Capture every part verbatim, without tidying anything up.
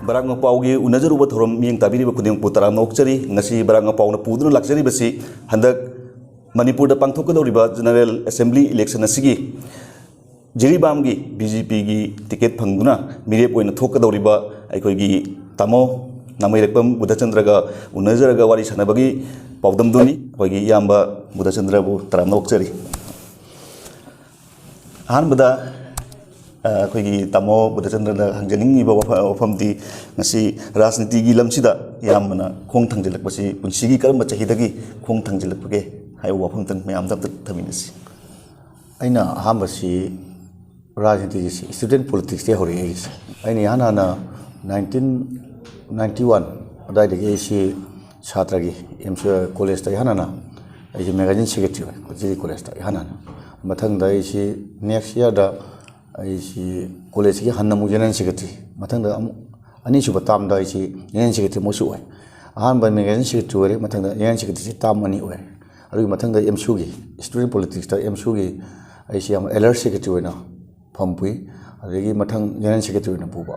ꯕꯔꯥꯛ ꯃꯄꯥꯎꯒꯤ ꯎꯅꯖꯔꯨꯕ ꯊꯧꯔꯝ ꯃꯤꯠꯌꯦꯡ ꯇꯥꯕꯤꯔꯤꯕ ꯈꯨꯗꯤꯡꯃꯛꯄꯨ ꯇꯔꯥꯝꯅ ꯑꯣꯛꯆꯔꯤ꯫ ꯉꯁꯤ ꯕꯔꯥꯛ ꯃꯄꯥꯎꯅ ꯄꯨꯗꯨꯅ ꯂꯥꯛꯆꯔꯤꯕꯁꯤ ꯍꯟꯗꯛ ꯃꯅꯤꯄꯨꯔꯗ ꯄꯥꯡꯊꯣꯛꯀꯗꯧꯔꯤꯕ general assembly election ꯑꯁꯤꯒꯤ ꯖꯤꯔꯤꯕꯥꯝꯒꯤ ꯕꯤ ꯖꯦ ꯄꯤꯒꯤ ticket ꯐꯪꯗꯨꯅ ꯃꯤꯔꯦꯞ ꯑꯣꯏꯅ ꯊꯣꯛꯀꯗꯧꯔꯤꯕ ꯑꯩꯈꯣꯏꯒꯤ ꯇꯥꯃꯣ ꯅꯥꯃꯩꯔꯛꯄꯝ ꯕꯨꯙꯆꯟꯗ꯭ꯔꯒ ꯎꯅꯖꯔꯒ ꯋꯥꯔꯤ ꯁꯥꯟꯅꯕꯒꯤ ꯄꯥꯎꯗꯝꯗꯨꯅꯤ꯫ ꯑꯩꯈꯣꯏꯒꯤ ꯏꯌꯥꯝꯕ ꯕꯨꯙꯆꯟꯗ꯭ꯔꯕꯨ ꯇꯔꯥꯝꯅ ꯑꯣꯛꯆꯔꯤ꯫ ꯑꯍꯥꯟꯕꯗ, ꯑ, ꯑꯩꯈꯣꯏꯒꯤ ꯇꯥꯃꯣ ꯕꯨꯙꯆꯟꯗ꯭ꯔꯗ ꯍꯪꯖꯅꯤꯡꯉꯤꯕ ꯋꯥꯐ-, ꯋꯥꯐꯝꯗꯤ, ꯉꯁꯤ ꯔꯥꯖꯅꯤꯇꯤꯒꯤ ꯂꯝꯁꯤꯗ ꯏꯌꯥꯝꯕꯅ ꯈꯣꯡ ꯊꯥꯡꯖꯤꯜꯂꯛꯄꯁꯤ ꯄꯨꯟꯁꯤꯒꯤ ꯀꯔꯝꯕ ꯆꯍꯤꯗꯒꯤ ꯈꯣꯡ ꯊꯥꯡꯖꯤꯜꯂꯛꯄꯒꯦ ꯍꯥꯏꯕ ꯋꯥꯐꯝꯇꯪ ꯃꯌꯥꯝꯗ ꯑꯝꯇ ꯊꯝꯃꯤꯟꯅꯁꯤ꯫ ꯑꯩꯅ ꯑꯍꯥꯟꯕꯁꯤ ꯔꯥꯖꯅꯤꯇꯤꯒꯤ student politicsꯇꯒꯤ ꯍꯧꯔꯛꯑꯦ ꯑꯩꯒꯤꯁꯦ꯫ ꯑꯩꯅ ꯏꯍꯥꯟ ꯍꯥꯟꯅ nineteen ninety one ꯑꯗꯨꯋꯥꯏꯗꯒꯤ ꯑꯩꯁꯤ ꯁꯥꯇ꯭ꯔꯒꯤ, ꯑꯦꯝ ꯁꯤ, ꯀꯣꯂꯦꯖꯇ ꯏꯍꯥꯟ ꯍꯥꯟꯅ ꯑꯩꯁꯤ magazine secretary ꯑꯣꯏ, ꯖꯤꯔꯤ ꯀꯣꯂꯦꯖꯇ ꯏꯍꯥꯟ ꯍꯥꯟꯅ꯫ ꯃꯊꯪꯗ ꯑꯩꯁꯤ next yearꯗ ꯑꯩꯁꯤ ꯀꯣꯂꯦꯖꯁꯤꯒꯤ ꯍꯟꯅ ꯑꯃꯨꯛ general secretary, ꯃꯊꯪꯗ ꯑꯃꯨꯛ ꯑꯅꯤꯁꯨꯕ termꯗ ꯑꯩꯁꯤ general secretary ꯑꯃꯨꯛꯁꯨ ꯑꯣꯏ꯫ ꯑꯍꯥꯟꯕ magazine secretary ꯑꯣꯏꯔꯦ, ꯃꯊꯪꯗ general secretaryꯁꯤ term ꯑꯅꯤ ꯑꯣꯏꯔꯦ꯫ ꯑꯗꯨꯒꯤ ꯃꯊꯪꯗ ꯑꯦꯝꯁꯨꯒꯤ student politicsꯇ ꯑꯦꯝꯁꯨꯒꯤ ꯑꯩꯁꯤ ꯑꯃꯨꯛ alert secretary ꯑꯣꯏꯅ ꯐꯝ ꯄꯨꯏ꯫ ꯑꯗꯨꯗꯒꯤ ꯃꯊꯪ general secretary ꯑꯣꯏꯅ ꯄꯨꯕ꯫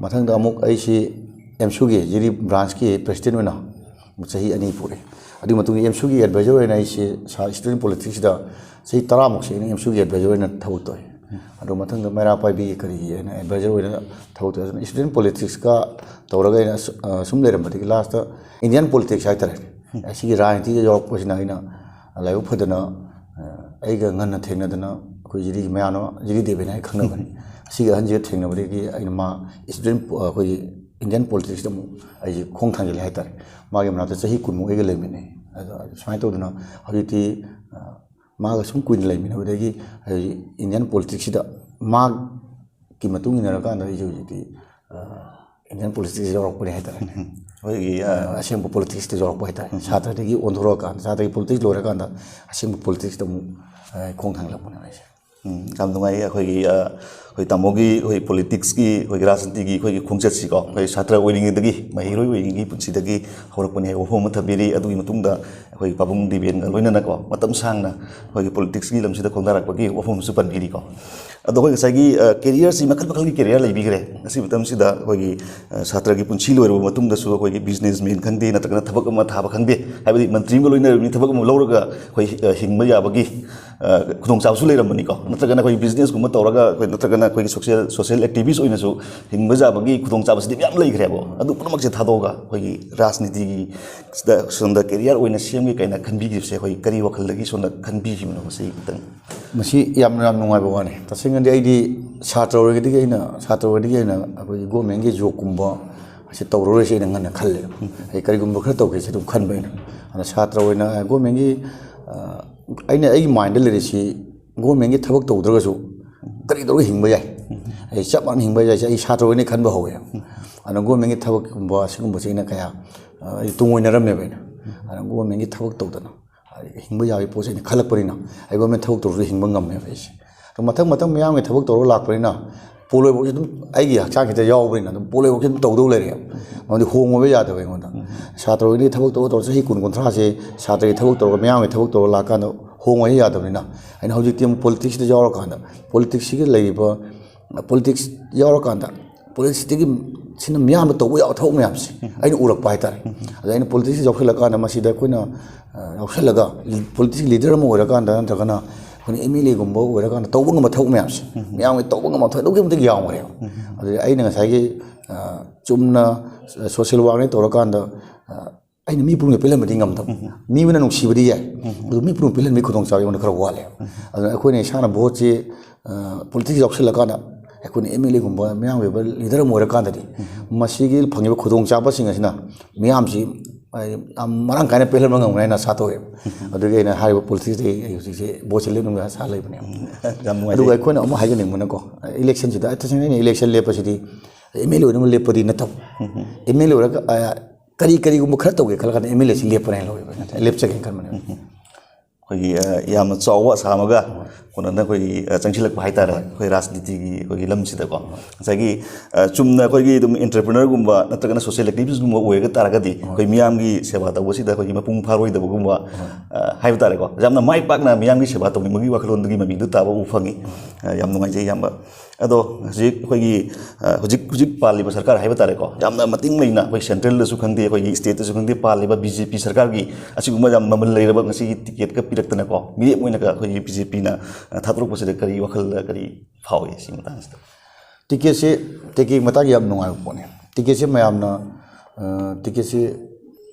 ꯃꯊꯪꯗ ꯑꯃꯨꯛ ꯑꯩꯁꯤ ꯑꯦꯝꯁꯨꯒꯤ ꯖꯤꯔꯤ branchꯀꯤ president ꯑꯣꯏꯅ ꯑꯃꯨꯛ ꯆꯍꯤ ꯑꯅꯤ ꯄꯨꯔꯦ꯫ ꯑꯗꯨꯒꯤ ꯃꯇꯨꯡꯗ ꯑꯦꯝꯁꯨꯒꯤ advisor ꯑꯣꯏꯅ ꯑꯩꯁꯤ ꯁꯥ-, student politicsꯁꯤꯗ ꯆꯍꯤ ꯇꯔꯥꯃꯨꯛꯁꯦ ꯑꯩꯅ ꯑꯦꯝꯁꯨꯒꯤ advisor ꯑꯣꯏꯅ ꯊꯕꯛ ꯇꯧꯏ꯫ ꯑꯗꯨ ꯃꯊꯪꯗ ꯃꯩꯔꯥ ꯄꯥꯏꯕꯤꯒꯤ ꯀꯔꯤꯒꯤ ꯑꯩꯅ advisor ꯑꯣꯏꯅ ꯊꯕꯛ ꯇꯧꯏ꯫ ꯑꯗꯨꯅ student politicsꯀ ꯇꯧꯔꯒ ꯑꯩꯅ ꯑꯁ-, ꯑ, ꯁꯨꯝ ꯂꯩꯔꯝꯕꯗꯒꯤ lastꯇ Indian politics ꯍꯥꯏꯇꯥꯔꯦ꯫ ꯑꯁꯤꯒꯤ ꯔꯥꯖꯅꯤꯇꯤꯗ ꯌꯥꯎꯔꯛꯄꯁꯤꯅ ꯑꯩꯅ ꯂꯥꯏꯕꯛ ꯐꯗꯅ, ꯑ, ꯑꯩꯒ ꯉꯟꯅ ꯊꯦꯡꯅꯗꯅ ꯑꯩꯈꯣꯏ ꯖꯤꯔꯤꯒꯤ ꯃꯌꯥꯝ ꯑꯃ, ꯖꯤꯔꯤ ꯗꯦꯕꯦꯟ ꯍꯥꯏꯅ ꯈꯪꯅꯕꯅꯤ꯫ ꯑꯁꯤꯒꯤ ꯑꯍꯟꯁꯤꯒ ꯊꯦꯡꯅꯕꯗꯒꯤ ꯑꯩꯅ ꯃꯥ student, ꯑꯩꯈꯣꯏꯒꯤ Indian politicsꯇ ꯑꯃꯨꯛ ꯑꯩꯁꯦ ꯈꯣꯡ ꯊꯥꯡꯖꯤꯜꯂꯦ ꯍꯥꯏꯇꯥꯔꯦ꯫ ꯃꯥꯒꯤ ꯃꯅꯥꯛꯇ ꯆꯍꯤ ꯀꯨꯟꯃꯨꯛ ꯑꯩꯒ ꯂꯩꯃꯤꯟꯅꯩ꯫ ꯑꯗꯣ ꯁꯨꯃꯥꯏꯅ ꯇꯧꯗꯅ ꯍꯧꯖꯤꯛꯇꯤ, ꯑ, ꯃꯥꯒ ꯁꯨꯝ ꯀꯨꯏꯅ ꯂꯩꯃꯤꯟꯅꯕꯗꯒꯤ ꯍꯧꯖꯤꯛ Indian politicsꯁꯤꯗ ꯃꯥꯒꯤ ꯃꯇꯨꯡ ꯏꯟꯅꯔꯀꯥꯟꯗ ꯑꯩꯁꯦ ꯍꯧꯖꯤꯛꯇꯤ, ꯑ, Indian politicsꯇ ꯌꯥꯎꯔꯛꯄꯅꯦ ꯍꯥꯏꯇꯥꯔꯦ꯫ ꯑꯩꯈꯣꯏꯒꯤ, ꯑ, ꯑ, ꯑꯁꯦꯡꯕ politicsꯇ ꯌꯥꯎꯔꯛꯄ ꯍꯥꯏꯇꯥꯔꯦ꯫ ꯁꯥꯇ꯭ꯔꯗꯒꯤ ꯑꯣꯟꯊꯣꯔꯛꯑꯀꯥꯟꯗ, ꯁꯥꯇ꯭ꯔꯒꯤ politics ꯂꯣꯏꯔꯀꯥꯟꯗ ꯑꯁꯦꯡꯕ politicsꯇ ꯑꯃꯨꯛ, ꯑ, ꯈꯣꯡ ꯊꯥꯡꯖꯤꯜꯂꯛꯄꯅꯦ ꯑꯩꯁꯦ꯫ ꯎꯝ, ꯌꯥꯝ ꯅꯨꯡꯉꯥꯏ꯫ ꯑꯩꯈꯣꯏꯒꯤ ꯑ, ꯑꯩꯈꯣꯏ ꯇꯥꯃꯣꯒꯤ ꯑꯩꯈꯣꯏ ꯄꯣꯂꯤꯇꯤꯛꯁꯀꯤ, ꯑꯩꯈꯣꯏꯒꯤ ꯔꯥꯖꯅꯤꯇꯤꯒꯤ ꯑꯩꯈꯣꯏꯒꯤ ꯈꯣꯡꯆꯠꯁꯤꯀꯣ, ꯑꯩꯈꯣꯏ ꯁꯥꯇ꯭ꯔ ꯑꯣꯏꯔꯤꯉꯩꯗꯒꯤ, ꯃꯍꯩꯔꯣꯏ ꯑꯣꯏꯔꯤꯉꯩꯒꯤ ꯄꯨꯟꯁꯤꯗꯒꯤ ꯍꯧꯔꯛꯄꯅꯤ ꯍꯥꯏꯕ ꯋꯥꯐꯝ ꯑꯃ ꯊꯝꯕꯤꯔꯤ꯫ ꯑꯗꯨꯒꯤ ꯃꯇꯨꯡꯗ ꯑꯩꯈꯣꯏ ꯄꯥꯕꯨꯡ ꯗꯦꯕꯦꯟꯒ ꯂꯣꯏꯅꯅꯀꯣ, ꯃꯇꯝ ꯁꯥꯡꯅ ꯑꯩꯈꯣꯏꯒꯤ ꯄꯣꯂꯤꯇꯤꯛꯁꯀꯤ ꯂꯝꯁꯤꯗ ꯈꯣꯡꯗꯥꯔꯛꯄꯒꯤ ꯋꯥꯐꯝ ꯑꯃꯁꯨ ꯄꯟꯕꯤꯔꯤꯀꯣ꯫ ꯑꯗꯣ ꯑꯩꯈꯣꯏ ꯉꯁꯥꯏꯒꯤ, ꯑ, ꯀꯦꯔꯤꯌꯔꯁꯤ ꯃꯈꯜ ꯃꯈꯜꯒꯤ ꯀꯦꯔꯤꯌꯔ ꯂꯩꯕꯤꯈ꯭ꯔꯦ꯫ ꯉꯁꯤ ꯃꯇꯝꯁꯤꯗ ꯑꯩꯈꯣꯏꯒꯤ, ꯑ, ꯁꯥꯇ꯭ꯔꯒꯤ ꯄꯨꯟꯁꯤ ꯂꯣꯏꯔꯕ ꯃꯇꯨꯡꯗꯁꯨ ꯑꯩꯈꯣꯏꯒꯤ ꯕꯤꯖꯤꯅꯦꯁꯃꯦꯟ ꯈꯪꯗꯦ, ꯅꯠꯇ꯭ꯔꯒꯅ ꯊꯕꯛ ꯑꯃ ꯊꯥꯕ ꯈꯪꯗꯦ, ꯍꯥꯏꯕꯗꯤ ꯃꯟꯇ꯭ꯔꯤ ꯑꯃꯒ ꯂꯣꯏꯅꯔꯕꯅꯤ, ꯊꯕꯛ ꯑꯃ ꯂꯧꯔꯒ ꯑꯩꯈꯣꯏ, ꯑ, ꯍꯤꯡꯕ ꯌꯥꯕꯒꯤ, ꯑ, ꯈꯨꯗꯣꯡꯆꯥꯕꯁꯨ ꯂꯩꯔꯝꯕꯅꯤꯀꯣ꯫ ꯅꯠꯇ꯭ꯔꯒꯅ ꯑꯩꯈꯣꯏ ꯕꯤꯖꯤꯅꯦꯁꯀꯨꯝꯕ ꯇꯧꯔꯒ ꯑꯩꯈꯣꯏ, ꯅꯠꯇ꯭ꯔꯒꯅ ꯑꯩꯈꯣꯏꯒꯤ ꯁꯣꯁꯤꯌꯦꯜ, ꯁꯣꯁꯤꯌꯦꯜ ꯑꯦꯛꯇꯤꯚꯤꯁ꯭ꯠ ꯑꯣꯏꯅꯁꯨ ꯍꯤꯡꯕ ꯌꯥꯕꯒꯤ ꯈꯨꯗꯣꯡꯆꯥꯕꯁꯤꯗꯤ ꯃꯌꯥꯝ ꯂꯩꯈ꯭ꯔꯦꯕ꯫ ꯑꯗꯨ ꯄꯨꯝꯅꯃꯛꯁꯦ ꯊꯥꯗꯣꯛꯑꯒ ꯑꯩꯈꯣꯏꯒꯤ ꯔꯥꯖꯅꯤꯇꯤꯒꯤ ꯁꯤꯗ, ꯁꯣꯝꯗ ꯀꯦꯔꯤꯌꯔ ꯑꯣꯏꯅ ꯁꯦꯝꯒꯦ ꯀꯥꯏꯅ ꯈꯟꯕꯤꯈꯤꯕꯁꯦ ꯑꯩꯈꯣꯏ ꯀꯔꯤ ꯋꯥꯈꯜꯗꯒꯤ ꯁꯣꯝꯗ ꯈꯟꯕꯤꯈꯤꯕꯅꯣ, ꯃꯁꯤ ꯈꯤꯇꯪ? ꯃꯁꯤ ꯌꯥꯝꯅ, ꯌꯥꯝ ꯅꯨꯡꯉꯥꯏꯕ ꯋꯥꯅꯤ꯫ ꯇꯁꯦꯡꯅꯗꯤ ꯑꯩꯗꯤ ꯁꯥꯇ꯭ꯔ ꯑꯣꯏꯔꯤꯉꯩꯗꯒꯤ ꯑꯩꯅ, ꯁꯥꯇ꯭ꯔ ꯑꯣꯏꯔꯤꯉꯩꯗꯒꯤ ꯑꯩꯅ ꯑꯩꯈꯣꯏꯒꯤ ꯒꯣꯔꯃꯦꯟꯒꯤ ꯖꯣꯕꯀꯨꯝꯕ ꯑꯁꯤ ꯇꯧꯔꯔꯣꯏꯁꯦ ꯑꯩꯅ ꯉꯟꯅ ꯈꯜꯂꯦ꯫ ꯑꯩ ꯀꯔꯤꯒꯨꯝꯕ ꯈꯔ ꯇꯧꯒꯦꯁꯦ ꯑꯗꯨꯝ ꯈꯟꯕ ꯑꯩꯅ꯫ ꯑꯗ ꯁꯥꯇ꯭ꯔ ꯑꯣꯏꯅ ꯒꯣꯔꯃꯦꯟꯒꯤ, ꯑ, ꯑꯩꯅ, ꯑꯩꯒꯤ ꯃꯥꯏꯟꯗ ꯂꯩꯔꯤꯁꯤ ꯒꯣꯔꯃꯦꯟꯒꯤ ꯊꯕꯛ ꯇꯧꯗ꯭ꯔꯒꯁꯨ ꯀꯔꯤ ꯇꯧꯔꯒ ꯍꯤꯡꯕ ꯌꯥꯏ, ꯑꯩ ꯆꯞ ꯃꯥꯟꯅ ꯍꯤꯡꯕ ꯌꯥꯏꯁꯦ ꯑꯩ ꯁꯥꯇ꯭ꯔ ꯑꯣꯏꯅ ꯈꯟꯕ ꯍꯧꯋꯦ꯫ ꯑꯗꯨꯅ ꯒꯣꯔꯃꯦꯟꯒꯤ ꯊꯕꯛꯀꯨꯝꯕ ꯑꯁꯤꯒꯨꯝꯕꯁꯦ ꯑꯩꯅ ꯀꯌꯥ, ꯑ, ꯑꯩ ꯇꯨꯡꯑꯣꯏꯅꯔꯝꯃꯦꯕ ꯑꯩꯅ꯫ ꯑꯗꯨꯅ ꯒꯣꯔꯃꯦꯟꯒꯤ ꯊꯕꯛ ꯇꯧꯗꯅ ꯍꯤꯡꯕ ꯌꯥꯕꯒꯤ ꯄꯣꯠꯁꯦ ꯑꯩꯅ ꯈꯜꯂꯛꯄꯅꯤꯅ ꯑꯩ ꯒꯣꯔꯃꯦꯟ ꯊꯕꯛ ꯇꯧꯔꯁꯨ ꯍꯤꯡꯕ ꯉꯝꯃꯦꯕ ꯑꯩꯁꯦ꯫ ꯑꯗꯣ ꯃꯊꯪ ꯃꯊꯪ ꯃꯤꯌꯥꯝꯒꯤ ꯊꯕꯛ ꯇꯧꯔꯒ ꯂꯥꯛꯄꯅꯤꯅ ꯄꯣꯂꯣꯏꯕꯧꯁꯦ ꯑꯗꯨꯝ ꯑꯩꯒꯤ ꯍꯛꯆꯥꯡꯁꯤꯗ ꯌꯥꯎꯕꯅꯤꯅ ꯑꯗꯨꯝ ꯄꯣꯂꯣꯏꯕꯧꯁꯦ ꯑꯗꯨꯝ ꯇꯧꯗꯧ ꯂꯩꯔꯦꯕ꯫ ꯃꯔꯝꯗꯤ ꯍꯣꯡꯉꯨꯕ ꯌꯥꯗꯕ ꯑꯩꯉꯣꯟꯗ꯫ ꯁꯥꯇ꯭ꯔ ꯑꯣꯏꯔꯤꯉꯩ ꯊꯕꯛ ꯇꯧꯔ ꯇꯧꯔ ꯆꯍꯤ ꯀꯨꯟ ꯀꯨꯟꯊ꯭ꯔꯥꯁꯦ ꯁꯥꯇ꯭ꯔꯒꯤ ꯊꯕꯛ ꯇꯧꯔꯒ ꯃꯤꯌꯥꯝꯒꯤ ꯊꯕꯛ ꯇꯧꯔꯒ ꯂꯥꯛꯀꯥꯟꯗ ꯍꯣꯡꯉꯨꯕ ꯌꯥꯗꯕꯅꯤꯅ ꯑꯩꯅ ꯍꯧꯖꯤꯛꯇꯤ ꯑꯃꯨꯛ ꯄꯣꯂꯤꯇꯤꯛꯁꯇ ꯌꯥꯎꯔꯀꯥꯟꯗ ꯄꯣꯂꯤꯇꯤꯛꯁꯁꯤꯒꯤ ꯂꯩꯔꯤꯕ ꯄꯣꯂꯤꯇꯤꯛꯁ ꯌꯥꯎꯔꯀꯥꯟꯗ ꯄꯣꯂꯤꯇꯤꯛꯁꯇꯒꯤ ꯁꯤꯅ ꯃꯤꯌꯥꯝꯅ ꯇꯧꯕ ꯌꯥꯕ ꯊꯕꯛ ꯃꯌꯥꯝꯁꯦ ꯑꯩꯅ ꯎꯔꯛꯄ ꯍꯥꯏꯇꯥꯔꯦ꯫ ꯑꯗ ꯑꯩꯅ ꯄꯣꯂꯤꯇꯤꯛꯁꯇ ꯌꯥꯎꯁꯜꯂꯀꯥꯟꯗ ꯃꯁꯤꯗ ꯑꯩꯈꯣꯏꯅ, ꯑ, ꯌꯥꯎꯁꯜꯂꯒ ꯄꯣꯂꯤꯇꯤꯛꯁ ꯂꯤꯗꯔ ꯑꯃ ꯑꯣꯏꯔꯀꯥꯟꯗ ꯅꯠꯇ꯭ꯔꯒꯅ ꯑꯩꯈꯣꯏꯅ ꯑꯦꯝ ꯑꯦꯜ ꯑꯦꯒꯨꯝꯕ ꯑꯣꯏꯔꯀꯥꯟꯗ ꯇꯧꯕ ꯉꯝꯕ ꯊꯕꯛ ꯃꯌꯥꯝꯁꯦ ꯃꯌꯥꯝꯒꯤ ꯇꯧꯕ ꯉꯝꯕ ꯊꯕꯛ ꯑꯗꯨꯛꯀꯤ ꯃꯇꯤꯛ ꯌꯥꯝꯈ꯭ꯔꯦꯕ꯫ ꯑꯗꯨꯗꯤ ꯑꯩꯅ ꯉꯁꯥꯏꯒꯤ, ꯑ, ꯆꯨꯝꯅ ꯁꯣꯁꯤꯌꯦꯜ ꯋꯥꯔꯛꯅꯦ ꯇꯧꯔꯀꯥꯟꯗ, ꯑ, ꯑꯩꯅ ꯃꯤ ꯄꯨꯝꯅꯃꯛ ꯄꯦꯜꯍꯟꯕꯗꯤ ꯉꯝꯗꯕ꯫ ꯃꯤ ꯑꯃꯅ ꯅꯨꯡꯁꯤꯕꯗꯤ ꯌꯥꯏ, ꯑꯗꯨ ꯃꯤ ꯄꯨꯝꯅꯃꯛ ꯄꯦꯜꯍꯟꯕꯒꯤ ꯈꯨꯗꯣꯡꯆꯥꯕ ꯑꯩꯉꯣꯟꯗ ꯈꯔ ꯋꯥꯠꯂꯦꯕ꯫ ꯑꯗꯨꯅ ꯑꯩꯈꯣꯏꯅ ꯏꯁꯥꯅ ꯚꯣꯠꯁꯤ, ꯑ, ꯄꯣꯂꯤꯇꯤꯛꯁ ꯌꯥꯎꯁꯜꯂꯀꯥꯟꯗ ꯑꯩꯈꯣꯏꯅ ꯑꯦꯝ ꯑꯦꯜ ꯑꯦꯒꯨꯝꯕ ꯃꯤꯌꯥꯝꯒꯤ ꯑꯣꯏꯕ ꯂꯤꯗꯔ ꯑꯃ ꯑꯣꯏꯔꯀꯥꯟꯗꯗꯤ ꯃꯁꯤꯒꯤ ꯐꯪꯉꯤꯕ ꯈꯨꯗꯣꯡꯆꯥꯕꯁꯤꯡ ꯑꯁꯤꯅ ꯃꯤꯌꯥꯝꯁꯤ, ꯑ, ꯌꯥꯝ ꯃꯔꯥꯡ ꯀꯥꯏꯅ ꯄꯦꯜꯍꯟꯕ ꯉꯝꯒꯅꯤ ꯍꯥꯏꯅ ꯑꯥꯁꯥ ꯇꯧꯋꯦꯕ꯫ ꯑꯗꯨꯒꯤ ꯑꯩꯅ ꯍꯥꯏꯔꯤꯕ ꯄꯣꯂꯤꯇꯤꯛꯁꯇ ꯑꯩ ꯍꯧꯖꯤꯛꯁꯦ ꯚꯣꯠꯁꯦ ꯂꯦꯞꯅꯕ ꯑꯥꯁꯥ ꯂꯩꯕꯅꯦꯕ꯫ ꯌꯥꯝ ꯅꯨꯡꯉꯥꯏꯖꯩ꯫ ꯑꯗꯨꯒ ꯑꯩꯈꯣꯏꯅ ꯑꯃꯨꯛ ꯍꯥꯏꯖꯅꯤꯡꯕꯅꯀꯣ, ꯏꯂꯦꯛꯁꯟꯁꯤꯗ ꯇꯁꯦꯡꯅ ꯑꯩꯅ ꯏꯂꯦꯛꯁꯟ ꯂꯦꯞꯄꯁꯤꯗꯤ ꯑꯦꯝ ꯑꯦꯜ ꯑꯦ ꯑꯣꯏꯅꯕ ꯂꯦꯞꯄꯗꯤ ꯅꯠꯇꯕ, ꯑꯦꯝ ꯑꯦꯜ ꯑꯦ ꯑꯣꯏꯔꯒ, ꯑ, ꯀꯔꯤ ꯀꯔꯤꯒꯨꯝꯕ ꯈꯔ ꯇꯧꯒꯦ ꯈꯜꯂ ꯀꯥꯟꯗ ꯑꯦꯝ ꯑꯦꯜ ꯑꯦꯁꯤ ꯂꯦꯞꯄꯅ ꯍꯦꯟꯅ ꯂꯧꯋꯦꯕ, ꯂꯦꯞꯆꯒꯦꯅ ꯈꯟꯕꯅꯦꯕ꯫ ꯑꯩꯈꯣꯏꯒꯤ, ꯑ, ꯌꯥꯝꯅ ꯆꯥꯎꯕ ꯑꯁꯥ ꯑꯃꯒ ꯀꯣꯟꯅꯅ ꯑꯩꯈꯣꯏꯒꯤ, ꯑ, ꯆꯪꯁꯤꯜꯂꯛꯄ ꯍꯥꯏꯇꯥꯔꯦ, ꯑꯩꯈꯣꯏ ꯔꯥꯖꯅꯤꯇꯤꯒꯤ ꯑꯩꯈꯣꯏꯒꯤ ꯂꯝꯁꯤꯗꯀꯣ꯫ ꯉꯁꯥꯏꯒꯤ, ꯑ, ꯆꯨꯝꯅ ꯑꯩꯈꯣꯏꯒꯤ ꯑꯗꯨꯝ entrepreneurꯒꯨꯝꯕ ꯅꯠꯇ꯭ꯔꯒꯅ social activismꯒꯨꯝꯕ ꯑꯣꯏꯔꯒ ꯇꯥꯔꯒꯗꯤ, ꯑꯩꯈꯣꯏ ꯃꯤꯌꯥꯝꯒꯤ ꯁꯦꯕꯥ ꯇꯧꯕꯁꯤꯗ ꯑꯩꯈꯣꯏꯒꯤ ꯃꯄꯨꯡ ꯐꯥꯔꯣꯏꯗꯕꯒꯨꯝꯕ, ꯑ, ꯍꯥꯏꯕ ꯇꯥꯔꯦꯀꯣ, ꯌꯥꯝꯅ ꯃꯥꯏ ꯄꯥꯛꯅ ꯃꯤꯌꯥꯝꯒꯤ ꯁꯦꯕꯥ ꯇꯧꯅꯤꯡꯕꯒꯤ ꯋꯥꯈꯜꯂꯣꯟꯗꯨꯒꯤ ꯃꯃꯤꯗꯨ ꯇꯥꯕ ꯎꯕ ꯐꯪꯉꯤ꯫ ꯑ, ꯌꯥꯝ ꯅꯨꯡꯉꯥꯏꯖꯩ, ꯏꯌꯥꯝꯕ꯫ ꯑꯗꯣ ꯍꯧꯖꯤꯛ ꯑꯩꯈꯣꯏꯒꯤ, ꯑ, ꯍꯧꯖꯤꯛ, ꯍꯧꯖꯤꯛ ꯄꯥꯜꯂꯤꯕ ꯁꯔꯀꯥꯔ ꯍꯥꯏꯕ ꯇꯥꯔꯦꯀꯣ, ꯌꯥꯝꯅ ꯃꯇꯤꯡ ꯂꯩꯅ ꯑꯩꯈꯣꯏ centralꯗꯁꯨ ꯈꯪꯗꯦ, ꯑꯩꯈꯣꯏꯒꯤ stateꯇꯁꯨ ꯈꯪꯗꯦ, ꯄꯥꯜꯂꯤꯕ BJP ꯁꯔꯀꯥꯔꯒꯤ ꯑꯁꯤꯒꯨꯝꯕ ꯌꯥꯝ ꯃꯃꯜ ꯂꯩꯔꯕ ꯉꯁꯤꯒꯤ ticketꯀ ꯄꯤꯔꯛꯇꯅꯀꯣ, ꯃꯤꯔꯦꯞ ꯑꯣꯏꯅꯒ ꯑꯩꯈꯣꯏꯒꯤ BJPꯅ, ꯑ, ꯊꯥꯗꯣꯔꯛꯄꯁꯤꯗ ꯀꯔꯤ ꯋꯥꯈꯜꯗ ꯀꯔꯤ ꯐꯥꯎꯏ ꯁꯤ ꯃꯇꯥꯡꯁꯤꯗ? Ticketꯁꯦ, ticketꯀꯤ ꯃꯇꯥꯡ ꯌꯥꯝ ꯅꯨꯡꯉꯥꯏꯕ ꯄꯣꯠꯅꯤ꯫ Ticketꯁꯦ ꯃꯌꯥꯝꯅ, ꯑ, ticketꯁꯦ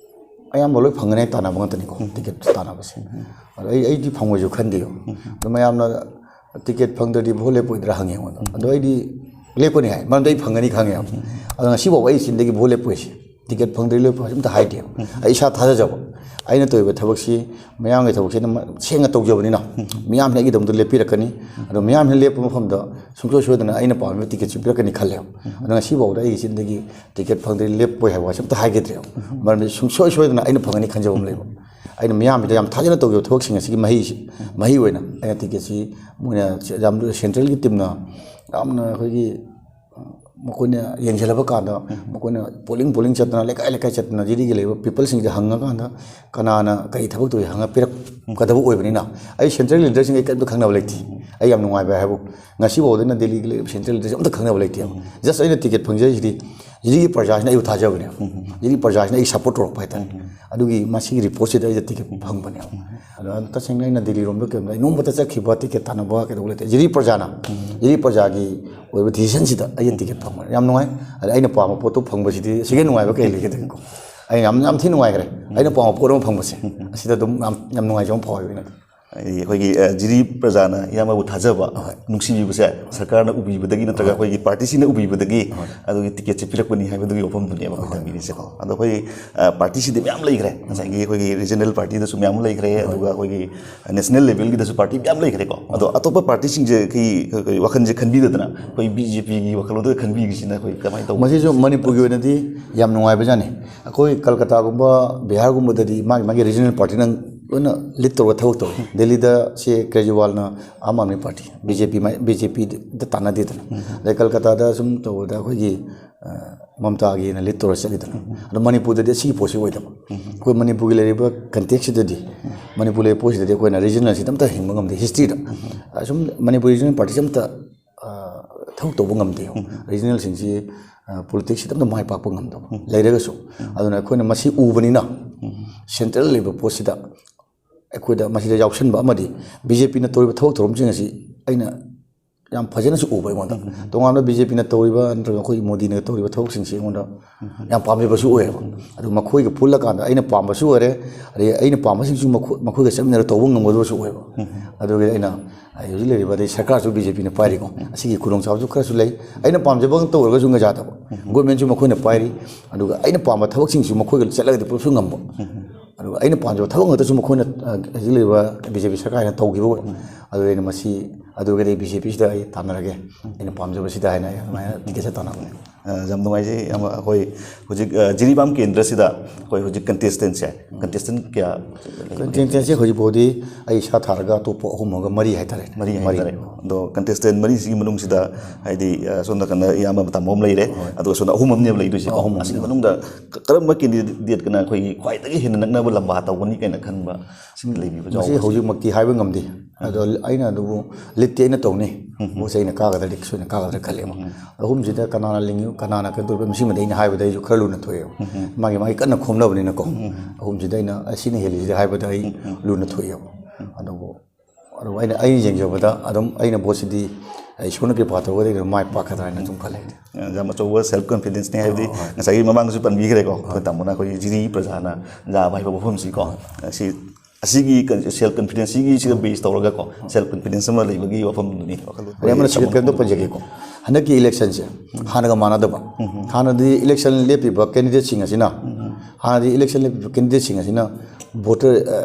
ꯑꯌꯥꯝꯕ ꯂꯣꯏ ꯐꯪꯒꯅꯤ ꯍꯥꯏꯅ ꯇꯥꯟꯅꯕ ꯉꯥꯛꯇꯅꯤꯀꯣ, ticket ꯇꯥꯟꯅꯕꯁꯦ꯫ ꯑꯗꯣ ꯑꯩ, ꯑꯩꯗꯤ ꯐꯪꯉꯣꯏꯁꯨ ꯈꯟꯗꯦꯕ꯫ ꯑꯗꯣ ꯃꯌꯥꯝꯅ ticket ꯐꯪꯗ꯭ꯔꯗꯤ vote ꯂꯦꯞꯄꯣꯏꯗ꯭ꯔꯥ ꯍꯪꯉꯦ ꯑꯩꯉꯣꯟꯗ꯫ ꯑꯗꯣ ꯑꯩꯗꯤ ꯂꯦꯞꯀꯅꯤ ꯍꯥꯏ, ꯃꯔꯝꯗꯤ ꯑꯩ ꯐꯪꯒꯅꯤ ꯈꯪꯉꯦꯕ꯫ ꯑꯗꯣ ꯉꯁꯤ ꯐꯥꯎꯕ ꯑꯩ ꯆꯤꯟꯗꯒꯤ vote ꯂꯦꯞꯄꯣꯏꯁꯦ, ticket ꯐꯪꯗ꯭ꯔꯗꯤ ꯂꯦꯞꯄꯣꯏ ꯑꯝꯇ ꯍꯥꯏꯗꯦꯕ꯫ ꯑꯩ ꯏꯁꯥ ꯊꯥꯖꯖꯕ, ꯑꯩꯅ ꯇꯧꯔꯤꯕ ꯊꯕꯛꯁꯤ, ꯃꯌꯥꯝꯒꯤ ꯊꯕꯛꯁꯤ ꯑꯗꯨꯝ ꯁꯦꯡꯅ ꯇꯧꯖꯕꯅꯤꯅ, ꯃꯤꯌꯥꯝꯅ ꯑꯩꯒꯤꯗꯃꯛꯇ ꯂꯦꯞꯄꯤꯔꯛꯀꯅꯤ꯫ ꯑꯗꯣ ꯃꯤꯌꯥꯝꯅ ꯂꯦꯞꯄ ꯃꯐꯝꯗ ꯁꯨꯡꯁꯣꯏ ꯁꯣꯏꯗꯅ ꯑꯩꯅ ꯄꯥꯝꯃꯤꯕ ticketꯁꯤ ꯄꯤꯔꯛꯀꯅꯤ ꯈꯜꯂꯦꯕ꯫ ꯑꯗꯣ ꯉꯁꯤ ꯐꯥꯎꯕꯗ ꯑꯩꯒꯤ ꯆꯤꯟꯗꯒꯤ ticket ꯐꯪꯗ꯭ꯔꯗꯤ ꯂꯦꯞꯄꯣꯏ ꯍꯥꯏꯕ ꯋꯥꯁꯦ ꯑꯝꯇ ꯍꯥꯏꯈꯤꯗ꯭ꯔꯦꯕ꯫ ꯃꯔꯝꯗꯤ ꯁꯨꯡꯁꯣꯏ ꯁꯣꯏꯗꯅ ꯑꯩꯅ ꯐꯪꯒꯅꯤ ꯈꯟꯖꯕ ꯑꯃ ꯂꯩꯕ꯫ ꯑꯩꯅ ꯃꯤꯌꯥꯝꯁꯤꯗ ꯌꯥꯝ ꯊꯥꯖꯅ ꯇꯧꯈꯤꯕ ꯊꯕꯛꯁꯤꯡ ꯑꯁꯤꯒꯤ ꯃꯍꯩꯁꯤ, ꯃꯍꯩ ꯑꯣꯏꯅ ꯑꯩꯅ ticketꯁꯤ ꯃꯣꯏꯅ ꯌꯥꯝ centralꯒꯤ teamꯅ ꯌꯥꯝꯅ ꯑꯩꯈꯣꯏꯒꯤ, ꯃꯈꯣꯏꯅ ꯌꯦꯡꯁꯤꯜꯂꯕ ꯀꯥꯟꯗ, ꯃꯈꯣꯏꯅ polling polling ꯆꯠꯇꯅ, ꯂꯩꯀꯥꯏ ꯂꯩꯀꯥꯏ ꯆꯠꯇꯅ ꯖꯤꯔꯤꯒꯤ ꯂꯩꯕ peopleꯁꯤꯡꯁꯦ ꯍꯪꯉꯀꯥꯟꯗ ꯀꯅꯥꯅ ꯀꯔꯤ ꯊꯕꯛ ꯇꯧꯏ ꯍꯪꯉ ꯄꯤꯔꯛꯀꯗꯕ ꯑꯣꯏꯕꯅꯤꯅ, ꯑꯩ central leaderꯁꯤꯡ ꯑꯩ ꯀꯔꯤꯝꯇ ꯈꯪꯅꯕ ꯂꯩꯇꯦ꯫ ꯑꯩ ꯌꯥꯝ ꯅꯨꯡꯉꯥꯏꯕ ꯍꯥꯏꯕꯨ, ꯉꯁꯤ ꯐꯥꯎꯗꯅ ꯗꯦꯜꯂꯤꯒꯤ ꯂꯩꯔꯤꯕ central leaderꯁꯤꯡ ꯑꯝꯇ ꯈꯪꯅꯕ ꯂꯩꯇꯦꯕ꯫ Just ꯑꯩꯅ ticket ꯐꯪꯖꯔꯤꯁꯤꯗꯤ ꯖꯤꯔꯤꯒꯤ ꯄ꯭ꯔꯖꯥꯁꯤꯅ ꯑꯩꯕꯨ ꯊꯥꯖꯕꯅꯦꯕ꯫ ꯖꯤꯔꯤ ꯄ꯭ꯔꯖꯥꯁꯤꯅ ꯑꯩ support ꯇꯧꯔꯛꯄ ꯍꯥꯏꯇꯥꯔꯦ꯫ ꯑꯗꯨꯒꯤ ꯃꯁꯤꯒꯤ reportꯁꯤꯗ ꯑꯩꯁꯦ ticket ꯐꯪꯕꯅꯦꯕ꯫ ꯑꯗꯣ ꯇꯁꯦꯡꯅ ꯑꯩꯅ ꯗꯦꯜꯂꯤꯔꯣꯝꯗ ꯀꯩꯝꯇ, ꯑꯩ ꯅꯣꯡꯃꯇ ꯆꯠꯈꯤꯕ, ticket ꯊꯥꯅꯕ ꯀꯩꯗꯧꯕ ꯂꯩꯇꯦ꯫ ꯖꯤꯔꯤ ꯄ꯭ꯔꯖꯥꯅ, ꯖꯤꯔꯤ ꯄ꯭ꯔꯖꯥꯒꯤ ꯑꯣꯏꯕ decisionꯁꯤꯗ ꯑꯩꯅ ticket ꯐꯪꯕꯅꯦ꯫ ꯌꯥꯝ ꯅꯨꯡꯉꯥꯏ꯫ ꯑꯗ ꯑꯩꯅ ꯄꯥꯝꯕ ꯄꯣꯠꯇꯣ ꯐꯪꯕꯁꯤꯗꯤ ꯁꯤꯒꯤ ꯅꯨꯡꯉꯥꯏꯕ ꯀꯩ ꯂꯩꯒꯗꯒꯦꯀꯣ? ꯑꯩ ꯌꯥꯝ, ꯌꯥꯝ ꯊꯤ ꯅꯨꯡꯉꯥꯏꯈ꯭ꯔꯦ꯫ ꯑꯩꯅ ꯄꯥꯝꯕ ꯄꯣꯠ ꯑꯃ ꯐꯪꯕꯁꯦ, ꯑꯁꯤꯗ ꯑꯗꯨꯝ ꯌꯥꯝ, ꯌꯥꯝ ꯅꯨꯡꯉꯥꯏꯖꯕ ꯑꯃ ꯐꯥꯎꯋꯦꯕ ꯑꯩꯅꯗꯤ꯫ ꯍꯥꯏꯗꯤ ꯑꯩꯈꯣꯏꯒꯤ, ꯑ, ꯖꯤꯔꯤ ꯄ꯭ꯔꯖꯥꯅ ꯏꯌꯥꯝꯕꯕꯨ ꯊꯥꯖꯕ, ꯅꯨꯡꯁꯤꯕꯤꯕꯁꯦ ꯁꯔꯀꯥꯔꯅ ꯎꯕꯤꯕꯗꯒꯤ ꯅꯠꯇ꯭ꯔꯒ ꯑꯩꯈꯣꯏꯒꯤ partyꯁꯤꯅ ꯎꯕꯤꯕꯗꯒꯤ ꯑꯗꯨꯒꯤ ticketꯁꯦ ꯄꯤꯔꯛꯄꯅꯤ ꯍꯥꯏꯕꯗꯨꯒꯤ ꯋꯥꯐꯝꯗꯨꯅꯦꯕ ꯑꯩꯈꯣꯏ ꯊꯝꯕꯤꯔꯤꯁꯦꯀꯣ꯫ ꯑꯗꯣ ꯑꯩꯈꯣꯏ, ꯑ, partyꯁꯤꯗꯤ ꯃꯌꯥꯝ ꯂꯩꯈ꯭ꯔꯦ꯫ ꯉꯁꯥꯏꯒꯤ ꯑꯩꯈꯣꯏꯒꯤ regional partyꯗꯁꯨ ꯃꯌꯥꯝ ꯑꯃ ꯂꯩꯈ꯭ꯔꯦ, ꯑꯗꯨꯒ ꯑꯩꯈꯣꯏꯒꯤ national levelꯒꯤꯗꯁꯨ party ꯃꯌꯥꯝ ꯂꯩꯈ꯭ꯔꯦꯀꯣ꯫ ꯑꯗꯣ ꯑꯇꯣꯞꯄ partyꯁꯤꯡꯁꯦ ꯑꯩꯈꯣꯏ, ꯑꯩꯈꯣꯏ ꯋꯥꯈꯜꯁꯦ ꯈꯟꯕꯤꯗꯗꯅ ꯑꯩꯈꯣꯏ BJPꯒꯤ ꯋꯥꯈꯜꯂꯣꯟꯗ ꯈꯟꯕꯤꯒꯤꯁꯤꯅ ꯑꯩꯈꯣꯏ ꯀꯃꯥꯏꯅ ꯇꯧꯕ? ꯃꯁꯤꯁꯨ ꯃꯅꯤꯄꯨꯔꯒꯤ ꯑꯣꯏꯅꯗꯤ ꯌꯥꯝ ꯅꯨꯡꯉꯥꯏꯕꯖꯥꯠꯅꯤ꯫ ꯑꯩꯈꯣꯏ ꯀꯜꯀꯇꯥꯒꯨꯝꯕ, ꯕꯤꯍꯥꯔꯒꯨꯝꯕꯗꯗꯤ ꯃꯥꯒꯤ, ꯃꯥꯒꯤ regional partyꯅ ꯂꯣꯏꯅ ꯂꯤꯠ ꯇꯧꯔꯒ ꯊꯕꯛ ꯇꯧꯋꯤ꯫ ꯗꯦꯜꯂꯤꯗ ꯁꯤ ꯀꯦꯖꯔꯤꯋꯥꯜꯅ Aam Aadmi party, B J ꯄꯤ, ꯕꯤ ꯖꯦ ꯄꯤꯗ ꯇꯥꯟꯅꯗꯦꯗꯅ꯫ ꯑꯗꯩ ꯀꯜꯀꯇꯥꯗ ꯁꯨꯝ ꯇꯧꯕꯗ ꯑꯩꯈꯣꯏꯒꯤ, ꯑ, ꯃꯃꯇꯥꯒꯤꯅ ꯂꯤꯠ ꯇꯧꯔ ꯆꯠꯂꯤꯗꯅ꯫ ꯑꯗꯣ ꯃꯅꯤꯄꯨꯔꯗꯗꯤ ꯑꯁꯤꯒꯤ ꯄꯣꯠꯁꯤ ꯑꯣꯏꯗꯕ꯫ ꯑꯩꯈꯣꯏ ꯃꯅꯤꯄꯨꯔꯒꯤ ꯂꯩꯔꯤꯕ ꯀꯟꯇꯦꯛꯁꯁꯤꯗꯗꯤ, ꯃꯅꯤꯄꯨꯔ ꯂꯩꯔꯤꯕ ꯄꯣꯠꯁꯤꯗꯗꯤ ꯑꯩꯈꯣꯏꯅ ꯔꯤꯖꯅꯦꯜꯁꯤꯗ ꯑꯝꯇ ꯍꯤꯡꯕ ꯉꯝꯗꯦ ꯍꯤꯁꯇ꯭ꯔꯤꯗ꯫ ꯑꯁꯨꯝ ꯃꯅꯤꯄꯨꯔ ꯔꯤꯖꯅꯦꯜ ꯄꯥꯔꯇꯤꯁꯤ ꯑꯝꯇ, ꯑ, ꯊꯕꯛ ꯇꯧꯕ ꯉꯝꯗꯦ꯫ ꯔꯤꯖꯅꯦꯜꯁꯤꯡꯁꯤ, ꯑ, ꯄꯣꯂꯤꯇꯤꯛꯁꯁꯤꯗ ꯑꯝꯇ ꯃꯥꯏ ꯄꯥꯛꯄ ꯉꯝꯗꯕ ꯂꯩꯔꯒꯁꯨ꯫ ꯑꯗꯨꯅ ꯑꯩꯈꯣꯏꯅ ꯃꯁꯤ ꯎꯕꯅꯤꯅ, ꯁꯦꯟꯇ꯭ꯔꯦꯜ ꯂꯩꯕ ꯄꯣꯠꯁꯤꯗ ꯑꯩꯈꯣꯏꯗ ꯃꯁꯤꯗ ꯌꯥꯎꯁꯟꯕ ꯑꯃꯗꯤ ꯕꯤ ꯖꯦ ꯄꯤꯅ ꯇꯧꯔꯤꯕ ꯊꯕꯛ ꯊꯧꯔꯝꯁꯤꯡ ꯑꯁꯤ ꯑꯩꯅ ꯌꯥꯝ ꯐꯖꯅꯁꯨ ꯎꯕ ꯑꯩꯉꯣꯟꯗ꯫ ꯇꯣꯉꯥꯟꯕ ꯕꯤ ꯖꯦ ꯄꯤꯅ ꯇꯧꯔꯤꯕ ꯅꯠꯇ꯭ꯔꯒ ꯑꯩꯈꯣꯏ ꯃꯣꯗꯤꯅ ꯇꯧꯔꯤꯕ ꯊꯕꯛꯁꯤꯡꯁꯤ ꯑꯩꯉꯣꯟꯗ ꯌꯥꯝ ꯄꯥꯝꯖꯕꯁꯨ ꯑꯣꯏꯌꯦꯕ꯫ ꯑꯗꯨ ꯃꯈꯣꯏꯒ ꯄꯨꯜꯂꯀꯥꯟꯗ ꯑꯩꯅ ꯄꯥꯝꯕꯁꯨ ꯑꯣꯏꯔꯦ, ꯑꯗꯩ ꯑꯩꯅ ꯄꯥꯝꯕꯁꯤꯡꯁꯨ ꯃꯈꯣꯏ, ꯃꯈꯣꯏꯒ ꯆꯠꯃꯤꯟꯅꯔꯒ ꯇꯧꯕ ꯉꯝꯒꯗꯕꯁꯨ ꯑꯣꯏꯕ꯫ ꯑꯗꯨꯒꯤ ꯑꯩꯅ ꯑꯩ ꯍꯧꯖꯤꯛ ꯂꯩꯔꯤꯕ ꯑꯗꯩ ꯁꯔꯀꯥꯔꯁꯨ ꯕꯤ ꯖꯦ ꯄꯤꯅ ꯄꯥꯏꯔꯤꯀꯣ꯫ ꯑꯁꯤꯒꯤ ꯈꯨꯗꯣꯡꯆꯥꯕꯁꯨ ꯈꯔꯁꯨ ꯂꯩ꯫ ꯑꯩꯅ ꯄꯥꯝꯖꯕ ꯉꯥꯛꯇ ꯑꯣꯏꯔꯒꯁꯨ ꯌꯥꯗꯕ꯫ ꯒꯣꯔꯃꯦꯟꯁꯨ ꯃꯈꯣꯏꯅ ꯄꯥꯏꯔꯤ꯫ ꯑꯗꯨꯒ ꯑꯩꯅ ꯄꯥꯝꯕ ꯊꯕꯛꯁꯤꯡꯁꯨ ꯃꯈꯣꯏꯒ ꯆꯠꯂꯒꯗꯤ ꯄꯨꯂꯞꯁꯨ ꯉꯝꯕ꯫ ꯑꯗꯨꯒ ꯑꯩꯅ ꯄꯥꯝꯖꯕ ꯊꯕꯛ ꯉꯥꯛꯇꯁꯨ ꯃꯈꯣꯏꯅ, ꯑ, ꯍꯧꯖꯤꯛ ꯂꯩꯔꯤꯕ ꯕꯤ ꯖꯦ ꯄꯤ ꯁꯔꯀꯥꯔꯅ ꯇꯧꯈꯤꯕ ꯑꯣꯏ꯫ ꯑꯗꯨꯗ ꯑꯩꯅ ꯃꯁꯤ, ꯑꯗꯨꯒꯗꯤ ꯕꯤ ꯖꯦ ꯄꯤꯁꯤꯗ ꯑꯩ ꯇꯥꯟꯅꯔꯒꯦ, ꯑꯩꯅ ꯄꯥꯝꯖꯕꯁꯤꯗ ꯍꯥꯏꯅ ꯑꯩ ꯑꯗꯨꯃꯥꯏꯅ ꯇꯤꯀꯦꯠꯁꯦ ꯇꯥꯟꯅꯕꯅꯦ꯫ ꯑ, ꯌꯥꯝ ꯅꯨꯡꯉꯥꯏꯖꯩ꯫ ꯏꯌꯥꯝꯕ, ꯑꯩꯈꯣꯏ ꯍꯧꯖꯤꯛ, ꯑ, ꯖꯤꯔꯤꯕꯥꯝ ꯀꯦꯟꯗ꯭ꯔꯁꯤꯗ ꯑꯩꯈꯣꯏ ꯍꯧꯖꯤꯛ ꯀꯟꯇꯦꯁꯇꯦꯟꯁꯦ, ꯀꯟꯇꯦꯁꯇꯦꯟ ꯀꯌꯥ ꯂꯩ? ꯀꯟꯇꯦꯁꯇꯦꯟꯁꯦ ꯍꯧꯖꯤꯛ ꯐꯥꯎꯗꯤ ꯑꯩ ꯏꯁꯥ ꯊꯥꯔꯒ ꯑꯇꯣꯞꯄ ꯑꯍꯨꯝ ꯑꯃꯒ ꯃꯔꯤ ꯍꯥꯏꯇꯥꯔꯦ꯫ ꯃꯔꯤ ꯃꯔꯤ꯫ ꯍꯥꯏꯇꯥꯔꯦ꯫ ꯑꯗꯣ ꯀꯟꯇꯦꯁꯇꯦꯟ ꯃꯔꯤꯁꯤꯒꯤ ꯃꯅꯨꯡꯁꯤꯗ ꯍꯥꯏꯗꯤ, ꯑ, ꯁꯣꯝ ꯅꯥꯀꯟꯗ ꯏꯌꯥꯝꯕ ꯇꯥꯃꯣ ꯑꯃ ꯂꯩꯔꯦ, ꯍꯣꯏ꯫ ꯑꯗꯨꯒ ꯁꯣꯝꯗ ꯑꯍꯨꯝ ꯑꯃꯅꯦꯕ ꯂꯩꯗꯣꯏꯁꯦꯀꯣ꯫ ꯑꯍꯨꯝ ꯑꯃꯅꯦ꯫ ꯑꯁꯤꯒꯤ ꯃꯅꯨꯡꯗ ꯀ-, ꯀꯔꯝꯕ ꯀꯦꯟꯗꯤꯗꯦꯠꯀꯅ ꯑꯩꯈꯣꯏꯒꯤ ꯈ꯭ꯋꯥꯏꯗꯒꯤ ꯍꯦꯟꯅ ꯅꯛꯅꯕ ꯂꯝꯕꯥ ꯇꯧꯒꯅꯤ ꯀꯥꯏꯅ ꯈꯟꯕ ꯁꯤ ꯂꯩꯕꯤꯕ ꯃꯁꯤ ꯌꯥꯎꯕ꯭ꯔꯥ? ꯍꯧꯖꯤꯛꯃꯛꯇꯤ ꯍꯥꯏꯕ ꯉꯝꯗꯦ꯫ ꯑꯗꯣ ꯑꯩꯅ ꯑꯗꯨꯕꯨ ꯂꯤꯠꯇꯤ ꯑꯩꯅ ꯇꯧꯅꯤ꯫ ꯎꯝ꯫ ꯃꯣꯏꯁꯦ ꯑꯩꯅ ꯀꯥꯒꯗ꯭ꯔꯗꯤ ꯁꯣꯏꯅ ꯀꯥꯒꯗ꯭ꯔꯥ ꯈꯜꯂꯦꯕ꯫ ꯎꯝ꯫ ꯑꯍꯨꯝꯁꯤꯗ ꯀꯅꯥꯅ ꯂꯤꯡꯉꯤ, ꯀꯅꯥꯅ ꯀꯩꯅꯣ ꯇꯧꯔꯤꯕ, ꯃꯁꯤꯃꯗꯤ ꯑꯩꯅ ꯍꯥꯏꯕꯗ ꯑꯩꯁꯨ ꯈꯔ ꯂꯨꯅ ꯊꯣꯛꯑꯦꯕ꯫ ꯎꯝ꯫ ꯃꯥꯒꯤ, ꯃꯥꯒꯤ ꯀꯟꯅ ꯈꯣꯝꯅꯕꯅꯤꯅꯀꯣ꯫ ꯎꯝ꯫ ꯑꯍꯨꯝꯁꯤꯗ ꯑꯩꯅ ꯑꯁꯤꯅ ꯍꯦꯜꯂꯤꯁꯤꯗꯤ ꯍꯥꯏꯕꯗ ꯑꯩ ꯎꯝ꯫ ꯂꯨꯅ ꯊꯣꯛꯑꯦꯕ꯫ ꯎꯝ꯫ ꯑꯗꯨꯕꯨ, ꯑꯗꯨꯕꯨ ꯑꯩꯅ, ꯑꯩꯅ ꯌꯦꯡꯖꯕꯗ ꯑꯗꯨꯝ ꯑꯩꯅ ꯚꯣꯠꯁꯤꯗꯤ ꯏꯁꯣꯔꯅ ꯀ꯭ꯔꯤꯄꯥ ꯇꯧꯔꯒꯗꯤ ꯑꯗꯨꯝ ꯃꯥꯏ ꯄꯥꯛꯀꯗ꯭ꯔꯥ ꯍꯥꯏꯅ ꯑꯗꯨꯝ ꯈꯜꯂꯦ꯫ ꯌꯥꯝ ꯑꯆꯧꯕ ꯁꯦꯜꯐ ꯀꯟꯐꯤꯗꯦꯟꯁꯅꯦ꯫ ꯍꯥꯏꯕꯗꯤ ꯍꯣꯏ, ꯍꯣꯏ꯫ ꯉꯁꯥꯏꯒꯤ ꯃꯃꯥꯡꯗꯁꯨ ꯄꯟꯕꯤꯈ꯭ꯔꯦꯀꯣ, ꯑꯩꯈꯣꯏ ꯇꯥꯃꯣꯅ ꯑꯩꯈꯣꯏꯒꯤ ꯖꯤꯔꯤ ꯄ꯭ꯔꯖꯥꯅ ꯌꯥꯕ ꯍꯥꯏꯕ ꯋꯥꯐꯝꯁꯤꯀꯣ꯫ ꯁꯤ, ꯑꯁꯤꯒꯤ ꯀꯟ-, ꯁꯦꯜꯐ ꯀꯟꯐꯤꯗꯦꯟꯁ ꯁꯤꯒꯤ, ꯁꯤꯗ ꯕꯦꯁ ꯇꯧꯔꯒꯀꯣ, ꯁꯦꯜꯐ ꯀꯟꯐꯤꯗꯦꯟꯁ ꯑꯃ ꯂꯩꯕꯒꯤ ꯋꯥꯐꯝꯗꯨꯅꯤ꯫ ꯑꯩ ꯑꯃꯅ ꯁꯤꯒ ꯀꯩꯅꯣꯝꯇ ꯄꯟꯖꯒꯦꯀꯣ꯫ ꯍꯟꯗꯛꯀꯤ ꯏꯂꯦꯛꯁꯟꯁꯦ ꯍꯥꯟꯅꯒ ꯃꯥꯟꯅꯗꯕ꯫ ꯍꯥꯟꯅꯗꯤ ꯏꯂꯦꯛꯁꯟ ꯂꯦꯞꯄꯤꯕ ꯀꯦꯟꯗꯤꯗꯦꯠꯁꯤꯡ ꯑꯁꯤꯅ, ꯍꯥꯟꯅꯗꯤ ꯏꯂꯦꯛꯁꯟ ꯂꯦꯞꯄꯤꯕ ꯀꯦꯟꯗꯤꯗꯦꯠꯁꯤꯡ ꯑꯁꯤꯅ ꯚꯣꯇꯔ, ꯑ,